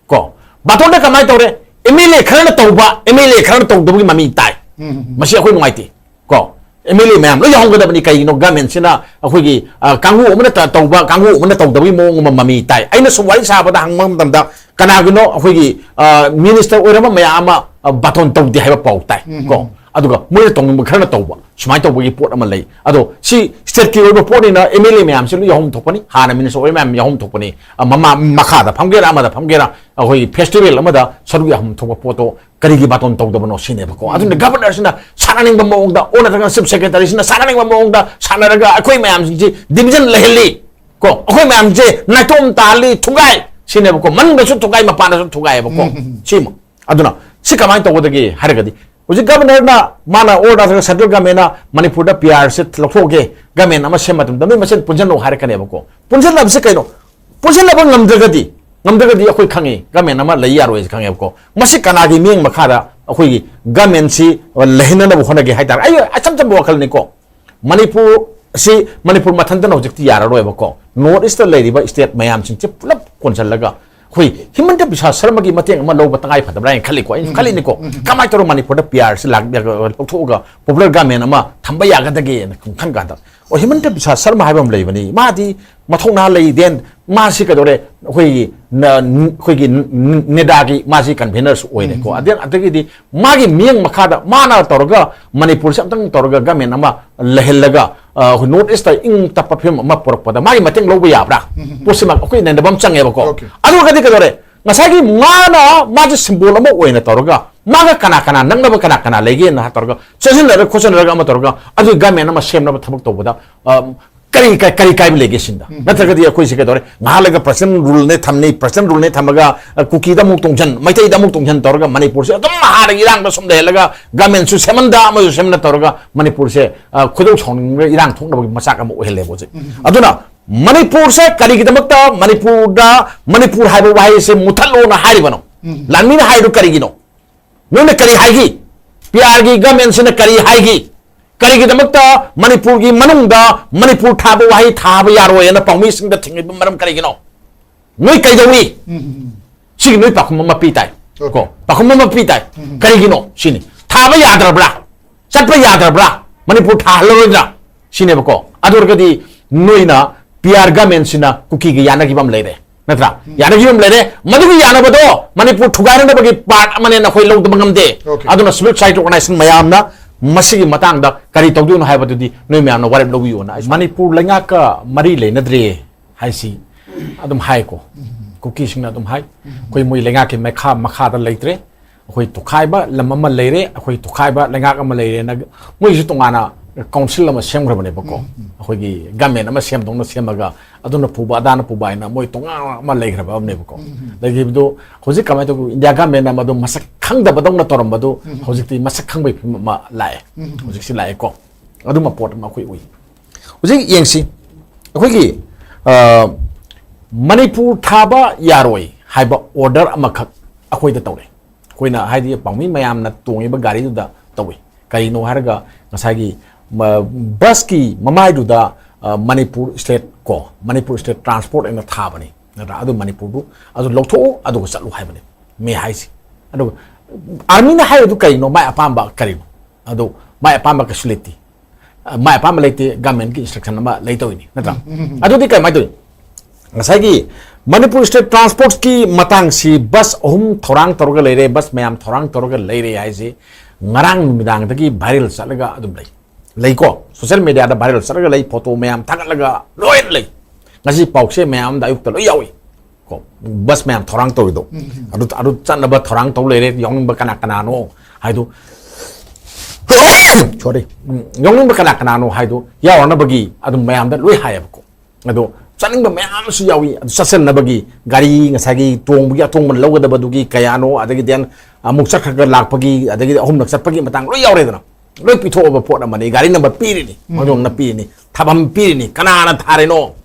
ꯀꯣ, ꯕꯥꯇꯣꯟꯗ ꯀꯃꯥꯏꯅ ꯇꯧꯔꯦ? MLA ꯈꯔꯅ ꯇꯧꯕ, MLA ꯈꯔꯅ ꯇꯧꯗꯕꯒꯤ ꯃꯃꯤ ꯇꯥꯏ꯫ ꯃꯁꯤ ꯑꯩꯈꯣꯏ ꯅꯨꯡꯉꯥꯏꯇꯦ꯫ ꯀꯣ, MLA ꯃꯌꯥꯝ ꯂꯣꯏ ꯌꯥꯎꯍꯟꯒꯗꯕꯅꯤ꯫ ꯀꯩꯒꯤꯅꯣ? Governmentꯁꯤꯅ ꯑꯩꯈꯣꯏꯒꯤ, ꯑ, ꯀꯥꯡꯕꯨ ꯑꯃꯅ ꯇ-, ꯇꯧꯕ, ꯀꯥꯡꯕꯨ ꯑꯃꯅ ꯇꯧꯗꯕꯒꯤ ꯃꯑꯣꯡ ꯑꯃ ꯃꯃꯤ ꯇꯥꯏ꯫ ꯑꯩꯅ ꯁꯨꯝ ꯋꯥꯔꯤ ꯁꯥꯕꯗ ꯍꯪꯕ ꯃꯇꯝꯗ ꯀꯅꯥꯒꯤꯅꯣ ꯑꯩꯈꯣꯏꯒꯤ, ꯑ, minister ꯑꯣꯏꯔꯝꯕ ꯃꯌꯥꯝ ꯑꯃ, ꯑ, ꯕꯥꯇꯣꯟ ꯇꯧꯗꯦ ꯍꯥꯏꯕ ꯄꯥꯎ ꯇꯥꯏ꯫ ꯀꯣ, ꯑꯗꯨꯒ ꯃꯣꯏꯅ ꯇꯧꯅꯤꯡꯕ ꯈꯔꯅ ꯇꯧꯕ, ꯁꯨꯃꯥꯏꯅ ꯇꯧꯕꯒꯤ ꯄꯣꯠ ꯑꯃ ꯂꯩ꯫ ꯑꯗꯣ ꯁꯤ stateꯀꯤ ꯑꯣꯏꯕ ꯄꯣꯠꯅꯤꯅ MLA ꯃꯌꯥꯝꯁꯤ ꯂꯣꯏ ꯌꯥꯎꯐꯝ ꯊꯣꯛꯄꯅꯤ, ꯍꯥꯟꯅ minister ꯑꯣꯏꯕ ꯃꯌꯥꯝ ꯌꯥꯎꯐꯝ ꯊꯣꯛꯄꯅꯤ꯫ ꯑ, ꯃꯃꯥ-, ꯃꯈꯥꯗ ꯐꯝꯒꯦꯔꯥ ꯑꯃꯗ ꯐꯝꯒꯦꯔꯥ ꯑꯩꯈꯣꯏꯒꯤ festival ꯑꯃꯗ ꯁꯔꯨꯛ ꯌꯥꯐꯝ ꯊꯣꯛꯄ ꯄꯣꯠꯇꯣ ꯀꯔꯤꯒꯤ ꯕꯥꯇꯣꯟ ꯇꯧꯗꯕꯅꯣ ꯁꯤꯅꯦꯕꯀꯣ꯫ ꯑꯗꯨꯅ governorꯁꯤꯅ ꯁꯥꯟꯅꯅꯤꯡꯕ ꯃꯑꯣꯡꯗ, ꯑꯣ ꯅꯠꯇ꯭ꯔꯒ chief secretaryꯁꯤꯅ ꯁꯥꯟꯅꯅꯤꯡꯕ ꯃꯑꯣꯡꯗ ꯁꯥꯟꯅꯔꯒ ꯑꯩꯈꯣꯏ ꯃꯌꯥꯝꯁꯤꯡꯁꯤ division ꯂꯩꯍꯜꯂꯤ꯫ ꯀꯣ, ꯑꯩꯈꯣꯏ ꯃꯌꯥꯝꯁꯦ ꯅꯥꯏꯇꯣꯝ ꯇꯥꯍꯜꯂꯤ, ꯊꯨꯒꯥꯏ ꯁꯤꯅꯦꯕꯀꯣ, ꯃꯅꯨꯡꯗꯁꯨ ꯊꯨꯒꯥꯏ, ꯃꯄꯥꯟꯗꯁꯨ ꯊꯨꯒꯥꯏꯑꯕꯀꯣ꯫ ꯁꯤꯃ ꯑꯗꯨꯅ ꯁꯤ ꯀꯃꯥꯏꯅ ꯇꯧꯒꯗꯒꯦ ꯍꯥꯏꯔꯒꯗꯤ, ꯍꯧꯖꯤꯛ governorꯅ ꯃꯥꯅ ꯑꯣꯔ ꯅꯠꯇ꯭ꯔꯒ central governmentꯅ ꯃꯅꯤꯄꯨꯔꯗ PRꯁꯦ ꯂꯧꯊꯣꯛꯑꯒꯦ, government ꯑꯃ ꯁꯦꯝꯕ ꯃꯇꯝꯗ ꯅꯣꯏ ꯃꯁꯦꯟ ꯄꯨꯟꯁꯤꯜꯂꯣ ꯍꯥꯏꯔꯛꯀꯅꯦꯕꯀꯣ꯫ ꯄꯨꯟꯁꯤꯟꯅꯕꯁꯦ ꯀꯩꯅꯣ? ꯄꯨꯟꯁꯤꯟꯅꯕ ꯉꯝꯗ꯭ꯔꯒꯗꯤ, ꯉꯝꯗ꯭ꯔꯒꯗꯤ ꯑꯩꯈꯣꯏ ꯈꯪꯉꯤ, government ꯑꯃ ꯂꯩ ꯌꯥꯔꯣꯏꯁꯦ ꯈꯪꯉꯦꯕꯀꯣ꯫ ꯃꯁꯤ ꯀꯅꯥꯒꯤ ꯃꯤꯠꯌꯦꯡ ꯃꯈꯥꯗ ꯑꯩꯈꯣꯏꯒꯤ governmentꯁꯤ ꯂꯩꯍꯟꯅꯅꯕ ꯍꯣꯠꯅꯒꯦ ꯍꯥꯏꯇꯥꯔꯦ? ꯑꯩ ꯑꯆꯝ ꯆꯝꯕ ꯋꯥꯈꯜꯅꯤꯀꯣ꯫ ꯃꯅꯤꯄꯨꯔ ꯑꯁꯤ ꯃꯅꯤꯄꯨꯔ ꯃꯊꯟꯇꯅ ꯍꯧꯖꯤꯛꯇꯤ ꯌꯥꯔꯔꯣꯏꯕꯀꯣ꯫ ꯅꯣꯔꯠ ꯏꯁꯇ ꯂꯩꯔꯤꯕ ꯁ꯭ꯇꯦꯠ ꯃꯌꯥꯝꯁꯤꯡꯁꯦ ꯄꯨꯂꯞ ꯀꯣꯟꯁꯤꯜꯂꯒ ꯑꯩꯈꯣꯏ ꯍꯤꯃꯟꯇ ꯕꯤꯁ꯭ꯋ ꯁꯔꯃꯒꯤ ꯃꯇꯦꯡ ꯑꯃ ꯂꯧꯕ ꯇꯉꯥꯏ ꯐꯗꯕ꯭ꯔꯥ ꯍꯥꯏꯅ ꯈꯜꯂꯤꯀꯣ꯫ ꯑꯩꯅ ꯈꯜꯂꯤꯅꯤꯀꯣ, ꯀꯃꯥꯏꯅ ꯇꯧꯔꯒ ꯃꯅꯤꯄꯨꯔꯗ ꯄꯤ ꯑꯥꯔꯁꯤ ꯂꯥꯛ-, ꯂꯧꯊꯣꯛꯑꯒ ꯄꯣꯄꯨꯂꯔ ꯒꯚꯔꯟꯃꯦꯟ ꯑꯃ ꯊꯝꯕ ꯌꯥꯒꯗꯒꯦꯅ ꯈꯟ ꯀꯥꯟꯗ, ꯑꯣ, ꯍꯤꯃꯟꯇ ꯕꯤꯁ꯭ꯋ ꯁꯔꯃ ꯍꯥꯏꯕ ꯑꯃ ꯂꯩꯕꯅꯤ, ꯃꯥꯗꯤ ꯃꯊꯧꯅꯥ ꯂꯩ, ꯗꯦꯟ ꯃꯥꯁꯤ ꯀꯩꯗꯧꯔꯦ, ꯑꯩꯈꯣꯏꯒꯤ ꯅ-, ꯑꯩꯈꯣꯏꯒꯤ ꯅꯦꯗꯥꯒꯤ ꯃꯥꯁꯤ ꯀꯟꯚꯦꯅꯔꯁꯨ ꯑꯣꯏꯔꯦꯀꯣ꯫ ꯑꯗꯦꯟ ꯑꯗꯒꯤꯗꯤ ꯃꯥꯒꯤ ꯃꯤꯠꯌꯦꯡ ꯃꯈꯥꯗ ꯃꯥꯅ ꯇꯧꯔꯒ ꯃꯅꯤꯄꯨꯔꯁꯦ ꯑꯃꯇꯪ ꯇꯧꯔꯒ ꯒꯚꯔꯟꯃꯦꯟ ꯑꯃ ꯂꯩꯍꯜꯂꯒ, ꯑ, ꯑꯩꯈꯣꯏ ꯅꯣꯔꯠ ꯏꯁꯇ ꯏꯪ ꯇꯞꯄ ꯐꯤꯕꯝ ꯑꯃ ꯄꯨꯔꯛꯄꯗ ꯃꯥꯒꯤ ꯃꯇꯦꯡ ꯂꯧꯕ ꯌꯥꯕ꯭ꯔꯥ? ꯄꯣꯠꯁꯤꯃ ꯑꯩꯈꯣꯏ ꯅꯩꯅꯕ ꯑꯃ ꯆꯪꯉꯦꯕꯀꯣ꯫ ꯑꯣꯀꯦ꯫ ꯑꯗꯨ ꯑꯣꯏꯔꯒꯗꯤ ꯀꯩꯗꯧꯔꯦ? ꯉꯁꯥꯏꯒꯤ ꯃꯥꯅ, ꯃꯥꯁꯦ ꯁꯤꯝꯕꯣꯜ ꯑꯃ ꯑꯣꯏꯅ ꯇꯧꯔꯒ ꯃꯥꯒ ꯀꯅꯥ ꯀꯅꯥ ꯅꯛꯅꯕ ꯀꯅꯥ ꯀꯅꯥ ꯂꯩꯒꯦꯅ ꯇꯧꯔꯒ ꯆꯠꯁꯤꯟꯅꯔꯒ ꯈꯣꯠꯆꯤꯟꯅꯔꯒ ꯑꯃ ꯇꯧꯔꯒ ꯑꯗꯨꯒꯤ ꯒꯚꯔꯟꯃꯦꯟ ꯑꯃ ꯁꯦꯝꯅꯕ ꯊꯕꯛ ꯇꯧꯕꯗ, ꯑ, ꯀꯔꯤ, ꯀꯔꯤ, ꯀꯔꯤ ꯀꯥꯏꯕ ꯂꯩꯒꯦ ꯁꯤꯗ? ꯅꯠꯇ꯭ꯔꯒꯗꯤ ꯑꯩꯈꯣꯏꯁꯦ ꯀꯩꯗꯧꯔꯦ? ꯉꯥꯏꯍꯥꯛ ꯂꯩꯒ ꯄ꯭ꯔꯁꯤꯗꯦꯟ ꯔꯨꯜꯅꯦ ꯊꯝꯅꯤ, ꯄ꯭ꯔꯁꯤꯗꯦꯟ ꯔꯨꯜꯅꯦ ꯊꯝꯃꯒ, ꯑ, ꯀꯨꯀꯤꯗ ꯑꯃꯨꯛ ꯇꯣꯡꯁꯤꯟ, ꯃꯩꯇꯩꯗ ꯑꯃꯨꯛ ꯇꯣꯡꯁꯤꯟ ꯇꯧꯔꯒ ꯃꯅꯤꯄꯨꯔꯁꯦ ꯑꯗꯨꯝ ꯍꯥꯟꯅꯒꯤ ꯏꯔꯥꯡꯗ ꯁꯨꯝ ꯂꯩꯍꯜꯂꯒ ꯒꯚꯔꯟꯃꯦꯟꯁꯨ ꯁꯦꯝꯍꯟꯗ ꯑꯃꯁꯨ ꯁꯦꯝꯅ ꯇꯧꯔꯒ ꯃꯅꯤꯄꯨꯔꯁꯦ, ꯑ, ꯈꯣꯏꯗꯧ ꯁꯥꯎꯅꯤꯡꯕ ꯏꯔꯥꯡ ꯊꯣꯛꯅꯕꯒꯤ ꯃꯆꯥꯛ ꯑꯃ ꯑꯣꯏꯍꯜꯂꯦꯕ ꯍꯧꯖꯤꯛ꯫ ꯑꯗꯨꯅ ꯃꯅꯤꯄꯨꯔꯁꯦ ꯀꯔꯤꯒꯤꯗꯃꯛꯇ ꯃꯅꯤꯄꯨꯔꯗ, ꯃꯅꯤꯄꯨꯔ ꯍꯥꯏꯕ ꯋꯥꯍꯩꯁꯦ ꯃꯨꯊꯠꯂꯣꯅ ꯍꯥꯏꯔꯤꯕꯅꯣ? ꯂꯥꯟꯃꯤꯅ ꯍꯥꯏꯔꯤꯗꯨ ꯀꯔꯤꯒꯤꯅꯣ? ꯅꯣꯏꯅ ꯀꯔꯤ ꯍꯥꯏꯈꯤ? ꯄꯤ ꯑꯥꯔꯒꯤ ꯒꯚꯔꯟꯃꯦꯟꯁꯤꯅ ꯀꯔꯤ ꯍꯥꯏꯈꯤ? ꯀꯔꯤꯒꯤꯗꯃꯛꯇ ꯃꯅꯤꯄꯨꯔꯒꯤ ꯃꯅꯨꯡꯗ ꯃꯅꯤꯄꯨꯔ ꯊꯥꯕ ꯋꯥꯍꯩ ꯊꯥꯕ ꯌꯥꯔꯣꯏ ꯍꯥꯏꯅ ꯄꯥꯎꯃꯤꯁꯤꯡꯗ ꯊꯤꯡꯉꯤꯕ ꯃꯔꯝ ꯀꯔꯤꯒꯤꯅꯣ? ꯅꯣꯏ ꯀꯩꯗꯧꯏ? ꯁꯤꯒꯤ ꯅꯣꯏ ꯄꯥꯎꯈꯨꯝ ꯑꯃ ꯄꯤ ꯇꯥꯏ꯫ ꯑꯣꯀꯦ꯫ ꯀꯣ, ꯄꯥꯎꯈꯨꯝ ꯑꯃ ꯄꯤ ꯇꯥꯏ꯫ ꯀꯔꯤꯒꯤꯅꯣ ꯁꯤꯅꯤ? ꯊꯥꯕ ꯌꯥꯗ꯭ꯔꯕ꯭ꯔꯥ? ꯆꯠꯄ ꯌꯥꯗ꯭ꯔꯕ꯭ꯔꯥ? ꯃꯅꯤꯄꯨꯔ ꯊꯥꯍꯜꯂꯔꯣꯏꯗ꯭ꯔꯥ? ꯁꯤꯅꯦꯕꯀꯣ꯫ ꯑꯗꯨ ꯑꯣꯏꯔꯒꯗꯤ ꯅꯣꯏꯅ ꯄꯤ ꯑꯥꯔ ꯒꯚꯔꯟꯃꯦꯟꯁꯤꯅ ꯀꯨꯀꯤꯒ ꯌꯥꯅꯈꯤꯕ ꯑꯃ ꯂꯩꯔꯦ, ꯅꯠꯇ꯭ꯔꯥ? ꯌꯥꯅꯈꯤꯕ ꯑꯃ ꯂꯩꯔꯦ꯫ ꯃꯗꯨꯒꯤ ꯌꯥꯅꯕꯗꯣ ꯃꯅꯤꯄꯨꯔ ꯊꯨꯒꯥꯏꯅꯅꯕꯒꯤ ꯄꯥꯔꯠ ꯑꯃꯅꯦꯅ ꯑꯩꯈꯣꯏ ꯂꯧꯗꯕ ꯉꯝꯗꯦ꯫ ꯑꯣꯀꯦ꯫ ꯑꯗꯨꯅ ꯁꯤꯚꯤꯜ ꯁꯣꯁꯥꯏꯇꯤ ꯑꯣꯔꯒꯅꯥꯏꯖꯦꯁꯟ ꯃꯌꯥꯝꯅ ꯃꯁꯤꯒꯤ ꯃꯇꯥꯡꯗ ꯀꯔꯤ ꯇꯧꯗꯣꯏꯅꯣ ꯍꯥꯏꯕꯗꯨꯗꯤ ꯅꯣꯏ ꯃꯌꯥꯝꯅ ꯋꯥꯔꯦꯞ ꯂꯧꯕꯤꯌꯣꯅ ꯑꯩ ꯃꯅꯤꯄꯨꯔ ꯂꯩꯉꯥꯛꯀ ꯃꯔꯤ ꯂꯩꯅꯗ꯭ꯔꯦ ꯍꯥꯏꯁꯤ ꯑꯗꯨꯝ ꯍꯥꯏꯀꯣ꯫ ꯀꯨꯀꯤꯁꯤꯡꯅ ꯑꯗꯨꯝ ꯍꯥꯏ꯫ ꯑꯩꯈꯣꯏ ꯃꯣꯏ ꯂꯩꯉꯥꯛꯀꯤ ꯃꯈꯥ, ꯃꯈꯥꯗ ꯂꯩꯇ꯭ꯔꯦ꯫ ꯑꯩꯈꯣꯏ ꯇꯣꯈꯥꯏꯕ ꯂꯝ ꯑꯃ ꯂꯩꯔꯦ, ꯑꯩꯈꯣꯏ ꯇꯣꯈꯥꯏꯕ ꯂꯩꯉꯥꯛ ꯑꯃ ꯂꯩꯔꯦꯅ ꯃꯣꯏꯁꯨ ꯇꯣꯉꯥꯟꯅ ꯀꯥꯎꯟꯁꯤꯜ ꯑꯃ ꯁꯦꯝꯈ꯭ꯔꯕꯅꯦꯕꯀꯣ꯫ ꯑꯩꯈꯣꯏꯒꯤ ꯒꯃꯦꯟ ꯑꯃ ꯁꯦꯝꯗꯧꯅ ꯁꯦꯝꯃꯒ ꯑꯗꯨꯅ ꯄꯨꯕ ꯑꯗꯥꯅ ꯄꯨꯕ ꯍꯥꯏꯅ ꯃꯣꯏ ꯇꯣꯉꯥꯟꯅ ꯑꯃ ꯂꯩꯈ꯭ꯔꯕ ꯑꯃꯅꯦꯕꯀꯣ꯫ ꯂꯩꯈꯤꯕꯗꯨ ꯍꯧꯖꯤꯛ ꯀꯃꯥꯏꯅ ꯇꯧꯒꯦ? ꯏꯟꯗꯤꯌꯥ ꯒꯃꯦꯟꯅ ꯃꯗꯨ ꯃꯁꯛ ꯈꯪꯗꯕꯗꯧꯅ ꯇꯧꯔꯝꯕꯗꯨ ꯍꯧꯖꯤꯛꯇꯤ ꯃꯁꯛ ꯈꯪꯕꯒꯤ ꯐꯤꯕꯝ ꯑꯃ ꯂꯥꯛꯑꯦ꯫ ꯍꯧꯖꯤꯛꯁꯤ ꯂꯥꯛꯑꯦꯀꯣ꯫ ꯑꯗꯨꯝꯕ ꯄꯣꯠ ꯑꯃ ꯑꯩꯈꯣꯏ ꯎꯏ꯫ ꯍꯧꯖꯤꯛ ꯌꯦꯡꯁꯤ, ꯑꯩꯈꯣꯏꯒꯤ, ꯑ, ꯃꯅꯤꯄꯨꯔ ꯊꯥꯕ ꯌꯥꯔꯣꯏ ꯍꯥꯏꯕ ꯑꯣꯔꯗꯔ ꯑꯃꯈꯛ ꯑꯩꯈꯣꯏꯗ ꯇꯧꯔꯦ꯫ ꯑꯩꯈꯣꯏꯅ, ꯍꯥꯏꯗꯤ, ꯄꯥꯎꯃꯤ ꯃꯌꯥꯝꯅ ꯇꯣꯡꯉꯤꯕ ꯒꯥꯔꯤꯗꯨꯗ ꯇꯧꯏ꯫ ꯀꯔꯤꯅꯣ ꯍꯥꯏꯔꯒ ꯉꯁꯥꯏꯒꯤ ꯃ-, ꯕꯁꯀꯤ ꯃꯃꯥꯏꯗꯨꯗ, ꯑ, ꯃꯅꯤꯄꯨꯔ ꯁ꯭ꯇꯦꯠ ꯀꯣ, ꯃꯅꯤꯄꯨꯔ ꯁ꯭ꯇꯦꯠ ꯇ꯭ꯔꯥꯟꯁꯄꯣꯔꯠ ꯑꯅ ꯊꯥꯕꯅꯤ, ꯅꯠꯇ꯭ꯔꯥ? ꯑꯗꯨ ꯃꯅꯤꯄꯨꯔꯗꯨ ꯑꯗꯨ ꯂꯧꯊꯣꯛꯎ, ꯑꯗꯨꯒ ꯆꯠꯂꯨ ꯍꯥꯏꯕꯅꯤ ꯃꯦ ꯍꯥꯏꯁꯦ꯫ ꯑꯗꯨꯒ ꯑꯥꯔꯃꯤꯅ ꯍꯥꯏꯔꯤꯗꯨ ꯀꯔꯤꯅꯣ? ꯃꯥꯏ ꯑꯄꯥꯝꯕ ꯀꯔꯤꯅꯣ? ꯑꯗꯨ ꯃꯥꯏ ꯑꯄꯥꯝꯕ ꯀꯩꯁꯨ ꯂꯩꯇꯦ꯫ ꯑ, ꯃꯥꯏ ꯑꯄꯥꯝꯕ ꯂꯩꯇꯦ, ꯒꯃꯦꯟꯒꯤ ꯏꯟꯁꯇ꯭ꯔꯛꯁꯟ ꯑꯃ ꯂꯩꯇꯧꯔꯤꯅꯤ, ꯅꯠꯇ꯭ꯔꯥ? ꯑꯗꯨꯗꯤ ꯀꯃꯥꯏꯅ ꯇꯧꯏ? ꯉꯁꯥꯏꯒꯤ ꯃꯅꯤꯄꯨꯔ ꯁ꯭ꯇꯦꯠ ꯇ꯭ꯔꯥꯟꯁꯄꯣꯔꯠꯀꯤ ꯃꯇꯥꯡꯁꯤ ꯕꯁ ꯑꯍꯨꯝ ꯊꯧꯔꯥꯡ ꯇꯧꯔꯒ ꯂꯩꯔꯦ, ꯕꯁ ꯃꯌꯥꯝ ꯊꯧꯔꯥꯡ ꯇꯧꯔꯒ ꯂꯩꯔꯦ ꯍꯥꯏꯁꯤ ꯉꯔꯥꯡ ꯅꯨꯃꯤꯗꯥꯡꯗꯒꯤ ꯚꯥꯏꯔꯦꯜ ꯆꯠꯂꯒ ꯑꯗꯨꯝ ꯂꯩ꯫ ꯂꯩꯀꯣ, ꯁꯣꯁꯤꯌꯦꯜ ꯃꯦꯗꯤꯌꯥꯗ ꯚꯥꯏꯔꯦꯜ ꯆꯠꯂꯒ ꯂꯩ, ꯐꯣꯇꯣ ꯃꯌꯥꯝ ꯊꯥꯒꯠꯂꯒ ꯂꯣꯏꯅ ꯂꯩ꯫ ꯉꯁꯤ ꯄꯥꯎꯆꯦ ꯃꯌꯥꯝꯗ ꯑꯌꯨꯛꯇ ꯂꯣꯏ ꯌꯥꯎꯏ꯫ ꯀꯣ, ꯕꯁ ꯃꯌꯥꯝ ꯊꯧꯔꯥꯡ ꯇꯧꯔꯤꯗꯣ, ꯑꯗꯨ, ꯑꯗꯨ ꯆꯠꯅꯕ ꯊꯧꯔꯥꯡ ꯇꯧ ꯂꯩꯔꯦ꯫ ꯌꯥꯎꯅꯤꯡꯕ ꯀꯅꯥ ꯀꯅꯥꯅꯣ ꯍꯥꯏꯗꯨ, ꯁꯣꯔꯤ, ꯎꯝ, ꯌꯥꯎꯅꯤꯡꯕ ꯀꯅꯥ ꯀꯅꯥꯅꯣ ꯍꯥꯏꯗꯨ ꯌꯥꯎꯔꯅꯕꯒꯤ ꯑꯗꯨꯝ ꯃꯌꯥꯝꯗ ꯂꯣꯏ ꯍꯥꯏꯌꯦꯕꯀꯣ꯫ ꯑꯗꯣ ꯆꯠꯅꯤꯡꯕ ꯃꯌꯥꯝ ꯑꯃꯁꯨ ꯌꯥꯎꯏ꯫ ꯑꯗꯨ ꯆꯠꯁꯟꯅꯕꯒꯤ ꯒꯥꯔꯤ, ꯉꯁꯥꯏꯒꯤ ꯇꯣꯡꯕꯒꯤ ꯑꯇꯣꯡꯕ ꯂꯧꯒꯗꯕꯗꯨꯒꯤ ꯀꯌꯥꯅꯣ, ꯑꯗꯒꯤ then ꯑꯃꯨꯛ ꯆꯠꯈ꯭ꯔꯒ ꯂꯥꯛꯄꯒꯤ, ꯑꯗꯒꯤꯗꯤ ꯑꯍꯨꯝꯂꯛ ꯆꯠꯄꯒꯤ ꯃꯇꯥꯡ ꯂꯣꯏ ꯌꯥꯎꯔꯦꯗꯅ꯫ ꯂꯣꯏ ꯄꯤꯊꯣꯛꯑꯕ ꯄꯣꯠ ꯑꯃꯅꯤ꯫ ꯒꯥꯔꯤ ꯅꯝꯕꯔ ꯄꯤꯔꯤꯅꯤ, ꯃꯥꯡꯖꯧꯅꯅ ꯄꯤꯔꯤꯅꯤ, ꯊꯝꯐꯝ ꯄꯤꯔꯤꯅꯤ, ꯀꯅꯥꯅ ꯊꯥꯔꯤꯅꯣ,